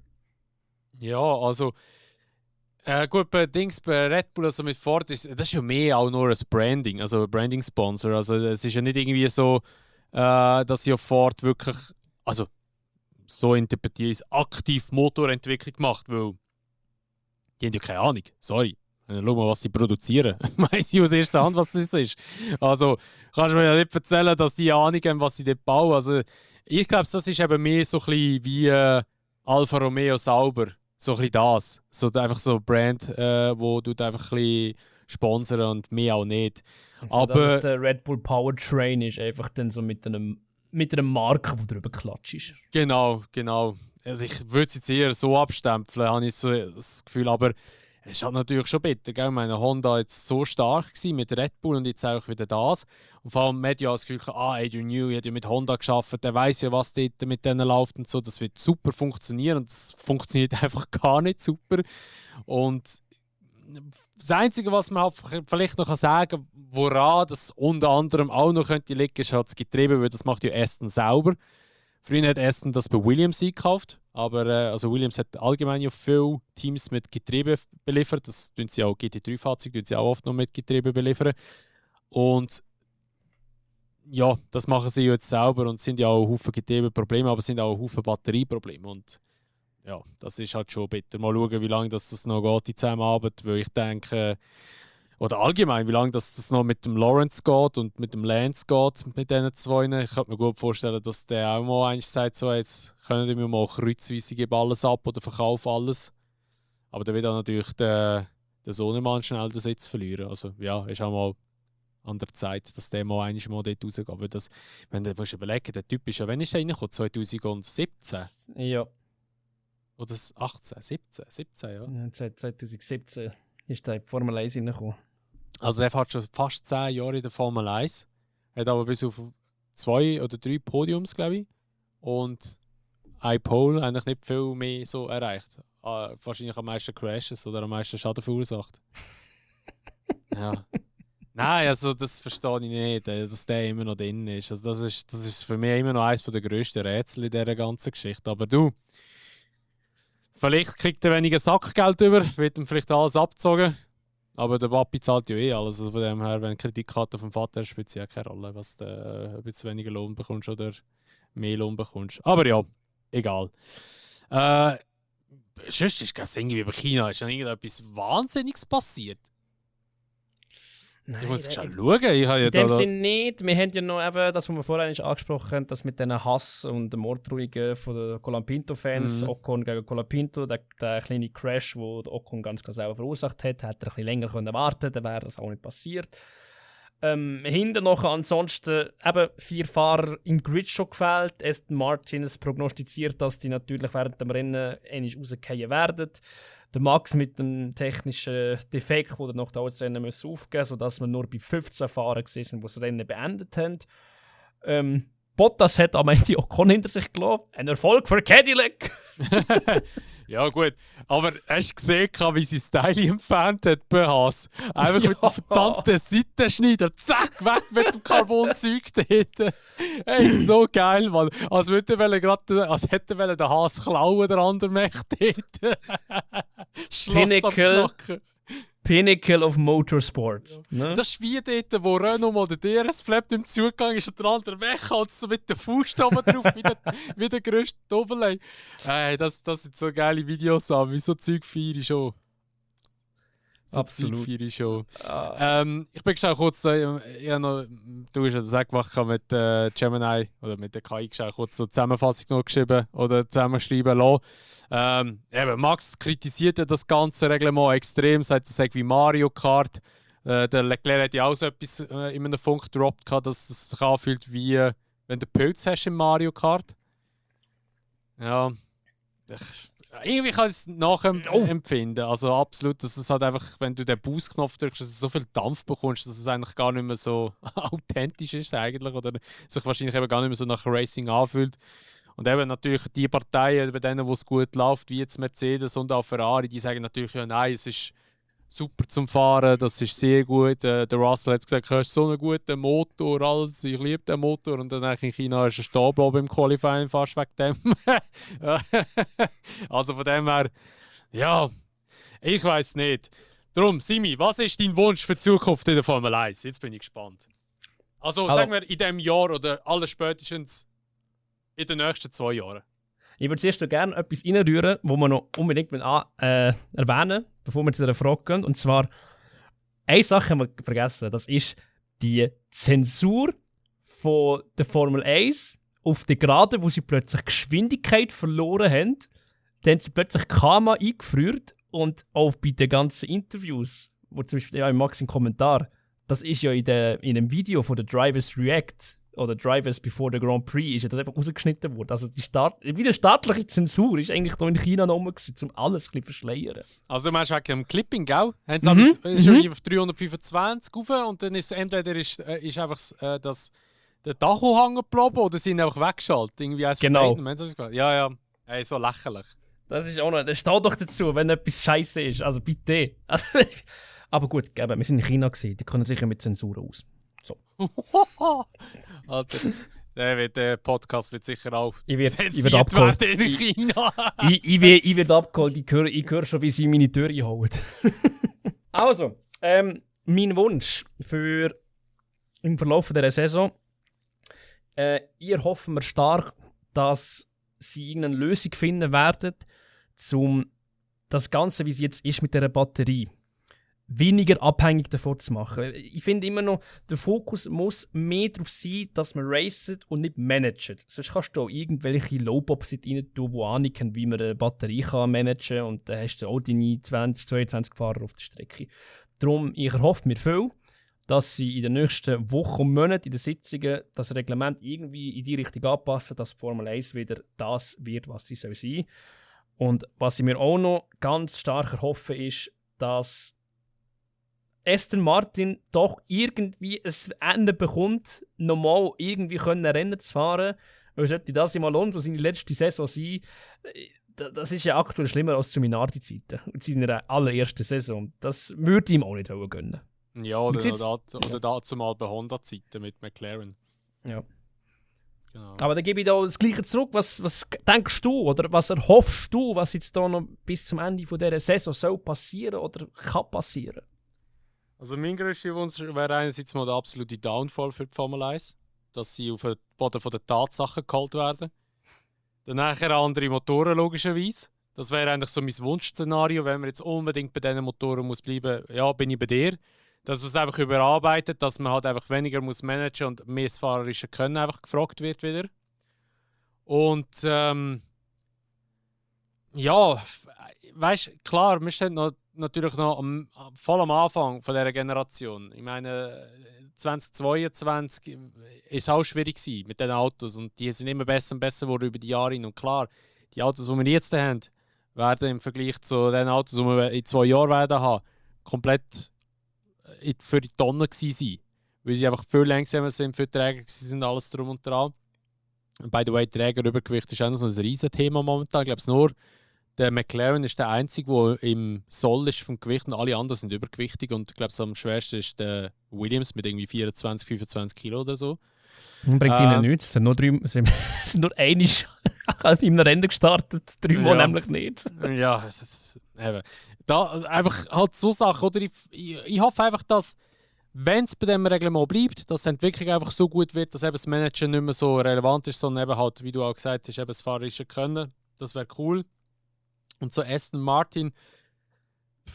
Ja, also gut, bei Red Bull, also mit Ford, das ist ja mehr auch nur ein Branding, also ein Branding-Sponsor. Also es ist ja nicht irgendwie so, dass ja Ford wirklich, also so interpretiere ich es, aktiv Motorentwicklung macht, weil die haben ja keine Ahnung, sorry. Schau mal, was sie produzieren. Weiss ich aus erster Hand, was das ist. Also kannst du mir ja nicht erzählen, dass die Ahnung haben, was sie dort bauen. Also ich glaube, das ist eben mehr so ein bisschen wie Alfa Romeo Sauber. So ein bisschen das. So einfach so ein Brand, wo du einfach ein bisschen sponsern und mehr auch nicht. Und so, aber dass es der Red Bull Powertrain ist, einfach dann so mit einer Marke, die drüber klatscht. Genau. Also ich würde es jetzt eher so abstempeln, habe ich so das Gefühl, aber es ist halt natürlich schon bitter, gell? Ich meine, Honda jetzt so stark gewesen mit Red Bull und jetzt auch wieder das. Und vor allem Media das Gefühl, Adrian Newey hat ja mit Honda geschafft, der weiß ja, was dort mit denen läuft und so, das wird super funktionieren und es funktioniert einfach gar nicht super. Und das Einzige, was man halt vielleicht noch sagen kann, woran das unter anderem auch noch könnte liegen, ist halt das Getriebe, weil das macht ja Aston selber. Früher hat Aston das bei Williams eingekauft, aber also Williams hat allgemein ja viele Teams mit Getriebe beliefert. Das tun sie auch GT3-Fahrzeuge, tun sie auch oft noch mit Getriebe beliefern. Und ja, das machen sie jetzt selber und sind ja auch ein Haufen Getriebeprobleme, aber es sind auch ein Haufen Batterieprobleme. Und ja, das ist halt schon bitter. Mal schauen, wie lange das noch geht, die Zusammenarbeit, weil ich denke, oder allgemein, wie lange das noch mit dem Lawrence geht und mit dem Lance geht, mit diesen zwei. Ich könnte mir gut vorstellen, dass der auch mal eins sagt, so, jetzt können wir mal kreuzweise geben alles ab oder verkaufen alles. Aber dann wird dann natürlich der Sohnemann schnell den Sitz verlieren. Also ja, ist auch mal an der Zeit, dass der mal einmal mal dort rausgeht. Aber das, wenn du dir überlegst, der Typ ist ja, wann ist der reingekommen? 2017? Ja. Oder 18? 17, ja. 2017 ist der Formel 1 reingekommen. Also der fährt schon fast 10 Jahre in der Formel 1. Hat aber bis auf 2 oder 3 Podiums, glaube ich. Und ein Pole eigentlich nicht viel mehr so erreicht. Wahrscheinlich am meisten Crashes oder am meisten Schaden verursacht. Ja. Nein, also das verstehe ich nicht, dass der immer noch drin ist. Also das ist für mich immer noch eines der grössten Rätsel in dieser ganzen Geschichte. Aber du, vielleicht kriegt er weniger Sackgeld über, wird ihm vielleicht alles abgezogen. Aber der Papi zahlt ja eh alles. Also von dem her, wenn du Kreditkarte vom Vater hast, spielt es ja keine Rolle, was du ob jetzt weniger Lohn bekommst oder mehr Lohn bekommst. Aber ja, egal. Sonst ist es irgendwie bei China ist dann irgendetwas Wahnsinniges passiert. Nein, ich muss schon schauen. Ich habe ja in dem Sinn nicht. Wir haben ja noch eben, das, was wir vorhin angesprochen haben, das mit diesen Hass und den Morddrohungen von den Colapinto-Fans, Ocon gegen Colapinto, der kleine Crash, den Ocon ganz klar selber verursacht hat, hätte er ein bisschen länger warten können, dann wäre das auch nicht passiert. Hinten noch ansonsten eben 4 Fahrer im Grid schon gefällt. Aston Martin ist prognostiziert, dass die natürlich während dem Rennen ähnlich rausgehen werden. Der Max mit dem technischen Defekt, der noch das Rennen aufgeben musste, sodass wir nur bei 15 Fahrern sind, die das Rennen beendet haben. Bottas hat am Ende Ocon hinter sich gelassen. Ein Erfolg für Cadillac! Ja gut, aber hast du gesehen, wie sie Style entfernt hat bei Haas? Einfach mit dem verdammten Seitenschneider, zack, weg mit dem Carbon-Zeug dort. Hey, so geil, Mann. Als hätte er den Haas klauen, der andere Mächte dort. Schloss am Knacken. Pinnacle of Motorsport. Ja. Ne? Das ist wie dort, wo Renault mal der DRS-Flap im Zugang ist und der andere weghaut, so mit der Fuß oben drauf, wie der grösste Doppelei. Das sind so geile Videos an, wie so Zeug feiere ich schon. Absolut. Ich bin schon kurz, du hast ja das auch gemacht mit Gemini oder mit der KI kurz so eine Zusammenfassung noch geschrieben oder zusammenschreiben lassen. Max kritisiert ja das ganze Reglement extrem, sagt, es wie Mario Kart. Der Leclerc hat ja auch so etwas in einem Funk gedroppt, dass es sich anfühlt wie wenn du Pilz hast im Mario Kart. Ja, irgendwie kann ich es nachempfinden. Also absolut, dass es halt einfach, wenn du den Boost-Knopf drückst, dass du so viel Dampf bekommst, dass es eigentlich gar nicht mehr so authentisch ist eigentlich oder sich wahrscheinlich eben gar nicht mehr so nach Racing anfühlt. Und eben natürlich die Parteien, bei denen, wo es gut läuft, wie jetzt Mercedes und auch Ferrari, die sagen natürlich, ja nein, es ist super zum Fahren, das ist sehr gut. Der Russell hat gesagt, du hast so einen guten Motor, alles, ich liebe den Motor. Und dann in China ist er stehen geblieben im Qualifying fast wegen dem. Also von dem her, ja, ich weiß nicht. Darum, Simi, was ist dein Wunsch für die Zukunft in der Formel 1? Jetzt bin ich gespannt. Also sagen wir in diesem Jahr oder allerspätestens in den nächsten 2 Jahren. Ich würde zuerst gerne etwas reinrühren, das wir noch unbedingt erwähnen, bevor wir zu dieser Frage gehen. Und zwar, eine Sache haben wir vergessen, das ist die Zensur von der Formel 1 auf der Geraden, wo sie plötzlich Geschwindigkeit verloren haben. Dann haben sie plötzlich Kamera eingeführt und auch bei den ganzen Interviews, wo zum Beispiel ja, Max im Kommentar, das ist ja in einem Video von der Drivers React oder Drivers Before the Grand Prix ist ja das einfach rausgeschnitten worden. Also wie eine staatliche Zensur ist eigentlich da in China noch gewesen, um alles ein bisschen verschleiern. Also du meinst wegen dem Clipping, gell? Haben sie alles, ist schon auf 325 rauf und dann ist entweder ist einfach der Tacho hängen geblieben oder sind einfach weggeschaltet. Irgendwie Genau. Ja. Ey, so lächerlich. Das ist auch noch, das steht doch dazu, wenn etwas scheiße ist. Also bitte. Aber gut, wir sind in China gewesen, die können sicher mit Zensur aus. So. Alter, der Podcast wird sicher auch ich werd abgeholt. in China. ich werde abgeholt, ich höre schon, wie sie meine Türe hauen. Also, mein Wunsch für im Verlauf dieser Saison, ihr hoffen wir stark, dass sie irgendeine Lösung finden werden, um das Ganze, wie es jetzt ist mit dieser Batterie, weniger abhängig davon zu machen. Ich finde immer noch, der Fokus muss mehr darauf sein, dass man racet und nicht managt. Sonst kannst du auch irgendwelche Low-Bobs rein tun, die Ahnung haben, wie man eine Batterie managen kann und dann hast du auch deine 20, 22 Fahrer auf der Strecke. Darum, ich erhoffe mir viel, dass sie in den nächsten Wochen und Monaten in den Sitzungen das Reglement irgendwie in die Richtung anpassen, dass Formel 1 wieder das wird, was sie soll sein. Und was ich mir auch noch ganz stark erhoffe, ist, dass Aston Martin doch irgendwie ein Ende bekommt, normal irgendwie Rennen zu fahren. Weil sollte das im Alonso seine letzte Saison sein, das ist ja aktuell schlimmer als zu Minardi-Zeiten. Und sie sind in der allerersten Saison. Das würde ihm auch nicht gönnen. Ja, oder dazu mal bei Honda-Zeiten mit McLaren. Ja. Genau. Aber dann gebe ich da das Gleiche zurück. Was denkst du oder was erhoffst du, was jetzt da noch bis zum Ende dieser Saison soll passieren oder kann passieren? Also mein grösster Wunsch wäre einerseits mal der absolute Downfall für die Formel 1, dass sie auf den Boden der Tatsachen geholt werden. Dann nachher andere Motoren logischerweise. Das wäre eigentlich so mein Wunschszenario, wenn man jetzt unbedingt bei diesen Motoren muss bleiben. Ja, bin ich bei dir. Dass man es einfach überarbeitet, dass man halt einfach weniger muss managen und mehr das fahrerische Können einfach gefragt wird wieder. Und ja, weißt klar, wir stehen natürlich noch voll am Anfang von dieser Generation. Ich meine, 2022 war es auch schwierig mit den Autos und die sind immer besser und besser geworden über die Jahre hin. Und klar, die Autos, die wir jetzt haben, werden im Vergleich zu den Autos, die wir in 2 Jahren werden haben, komplett für die Tonne sein. Weil sie einfach viel langsamer sind, viel träger sind, alles drum und dran. Und by the way, Trägerübergewicht ist auch noch so ein Riesenthema momentan. Ich glaube, nur der McLaren ist der einzige, der im Soll ist vom Gewicht und alle anderen sind übergewichtig. Und ich glaube, am schwersten ist der Williams mit irgendwie 24, 25 Kilo oder so. Bringt ihnen nichts. Es sind nur einmal als in einem Rennen gestartet, 3 Mal nämlich nicht. Ja, eben. Da einfach halt so Sachen, oder? Ich hoffe einfach, dass, wenn es bei diesem Reglement bleibt, dass die Entwicklung einfach so gut wird, dass eben das Managen nicht mehr so relevant ist, sondern eben halt, wie du auch gesagt hast, eben das fahrerische Können. Das wäre cool. Und so Aston Martin,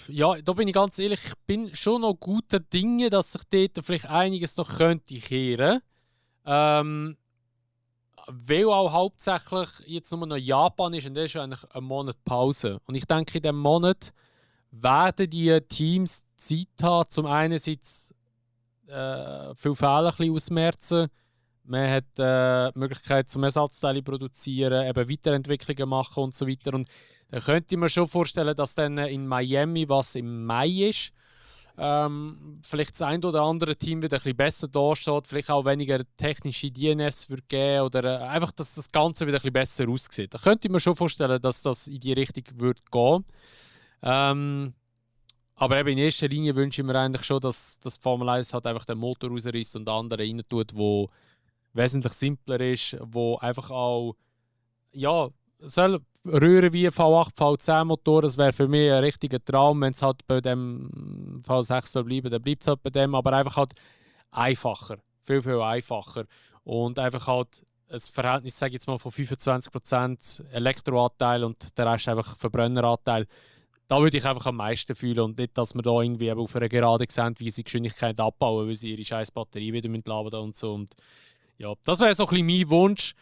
ja, da bin ich ganz ehrlich, ich bin schon noch guter Dinge, dass sich dort vielleicht einiges noch könnte kehren. Weil auch hauptsächlich jetzt nur noch Japan ist und das ist eigentlich ein Monat Pause. Und ich denke, in diesem Monat werden die Teams Zeit haben, zum einerseits viele Fehler ein bisschen auszumerzen. Man hat die Möglichkeit zum Ersatzteile produzieren, eben Weiterentwicklungen machen und so weiter. Und dann könnte man schon vorstellen, dass dann in Miami, was im Mai ist, vielleicht das ein oder andere Team wieder ein bisschen besser dasteht, vielleicht auch weniger technische DNFs wird geben oder einfach, dass das Ganze wieder ein bisschen besser aussieht. Da könnte man schon vorstellen, dass das in die Richtung wird gehen. Aber eben in erster Linie wünsche ich mir eigentlich schon, dass das Formel 1 halt einfach den Motor rausreißt und andere rein tut, wo wesentlich simpler ist, wo einfach auch ja, soll rühren wie V8, V10 Motor, das wäre für mich ein richtiger Traum, wenn es halt bei dem V6 soll bleiben, dann bleibt es halt bei dem, aber einfach halt einfacher, viel, viel einfacher und einfach halt ein Verhältnis, sage ich jetzt mal, von 25% Elektroanteil und der Rest einfach Verbrenneranteil. Da würde ich einfach am meisten fühlen und nicht, dass wir da irgendwie auf einer Gerade sehen, wie sie Geschwindigkeit abbauen, weil sie ihre scheiß Batterie wieder laden und so. Und ja, das wäre so ein bisschen mein Wunsch.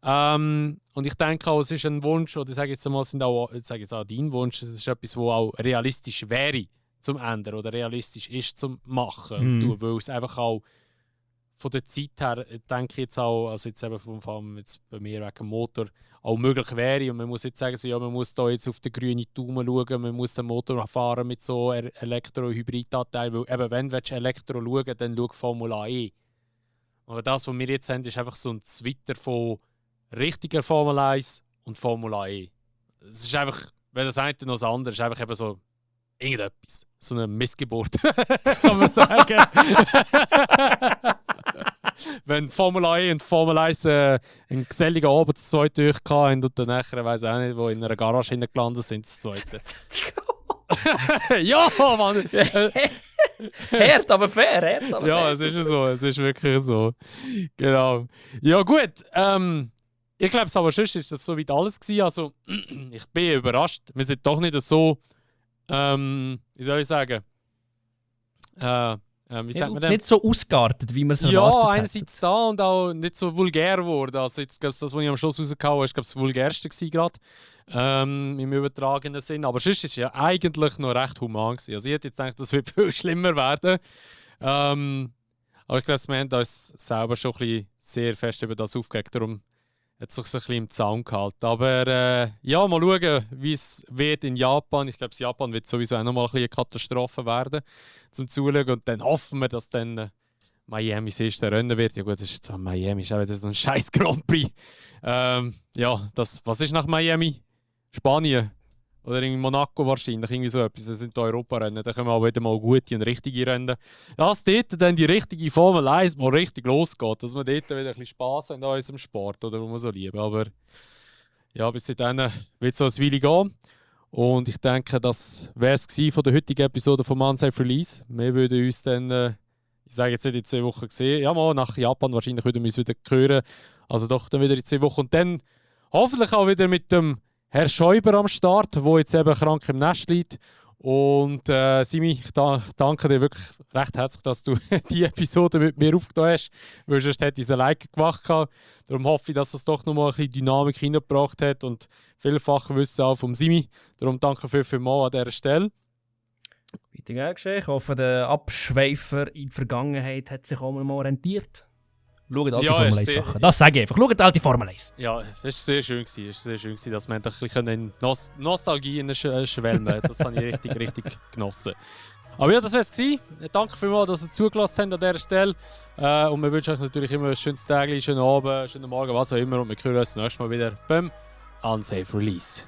Und ich denke auch, es ist ein Wunsch, oder ich sage jetzt mal, sind auch, ich sage jetzt auch dein Wunsch, es ist etwas, was auch realistisch wäre, zum ändern oder realistisch ist zum machen. Und weil es einfach auch von der Zeit her, denke ich jetzt auch, also jetzt eben vor allem jetzt bei mir wegen dem Motor, auch möglich wäre. Und man muss jetzt sagen, so, ja, man muss da jetzt auf den grünen Daumen schauen, man muss den Motor fahren mit so Elektro-Hybrid-Anteil, weil eben, wenn du Elektro schauen, dann schau Formula E. Aber das, was wir jetzt haben, ist einfach so ein Zwitter von richtiger Formel 1 und Formula E. Es ist einfach, wenn das eine noch das andere ist, einfach eben so irgendetwas. So eine Missgeburt, kann man sagen. Wenn Formula E und Formel 1 einen geselligen Abend zu zweit durchgehauen und dann nachher, weiss ich auch nicht, wo in einer Garage hingelandet sind, zu zweit. Ja, Mann! Hart, aber fair, Ja, fair. es ist ja so, es ist wirklich so. Genau. Ja, gut. Ich glaube, aber sonst ist das soweit alles gewesen. Also, ich bin überrascht. Wir sind doch nicht so, wie soll ich sagen, wie sagt man denn? Nicht so ausgeartet, wie man es Ja, erwartet hätte. einerseits da und auch nicht so vulgär geworden. Also jetzt, das, was ich am Schluss rausgehauen habe, ist das vulgärste gerade im übertragenen Sinn. Aber sonst war es ja eigentlich noch recht human gewesen. Also ich hätte jetzt gedacht, das wird viel schlimmer werden. Aber ich glaube, wir haben uns selber schon ein bisschen sehr fest über das aufgeregt. Darum hat es sich so ein bisschen im Zaun gehalten. Aber ja, mal schauen, wie es wird in Japan. Ich glaube, Japan wird sowieso auch nochmal eine Katastrophe werden zum Zuschauen. Und dann hoffen wir, dass dann Miami das erste Rennen wird. Ja gut, das ist zwar Miami, ist auch wieder so ein scheiß Grand Prix. Ja, was ist nach Miami? Spanien? Oder in Monaco wahrscheinlich, irgendwie so etwas. Das sind die Europarennen, da kommen auch wieder mal gute und richtige Rennen. Dass dort dann die richtige Formel 1 mal richtig losgeht, dass wir dort wieder ein bisschen Spass haben an unserem Sport, oder, was wir so lieben. Aber ja, bis dahin wird es so ein Weile gehen. Und ich denke, das wäre es von der heutigen Episode von Unsafe Release. Wir würden uns dann, ich sage jetzt nicht in 2 Wochen sehen, ja mal nach Japan wahrscheinlich würden wir uns wieder hören. Also doch dann wieder in 2 Wochen. Und dann hoffentlich auch wieder mit dem Herr Schäuber am Start, der jetzt eben krank im Nest liegt. Und Simi, ich danke dir wirklich recht herzlich, dass du die Episode mit mir aufgenommen hast, weil sonst hätte ich ein Like gemacht. Darum hoffe ich, dass es doch nochmal ein bisschen Dynamik hineingebracht hat und vielfach Wissen auch vom Simi. Darum danke vielmals an dieser Stelle. Weiter gern geschehen. Ich hoffe, der Abschweifer in der Vergangenheit hat sich auch mal rentiert. Schaut alte Formel 1 Sachen. Das sage ich einfach. Schaut alte Formel 1. Ja, es war sehr schön, dass wir ein bisschen in Nostalgie schwelgen können. Das habe ich richtig genossen. Aber ja, das war es. Danke vielmals, dass ihr zugelassen habt an dieser Stelle. Und wir wünschen euch natürlich immer ein schönes Tag, schönen Abend, schönen Morgen, was auch immer. Und wir hören uns das nächste Mal wieder beim Unsafe Release.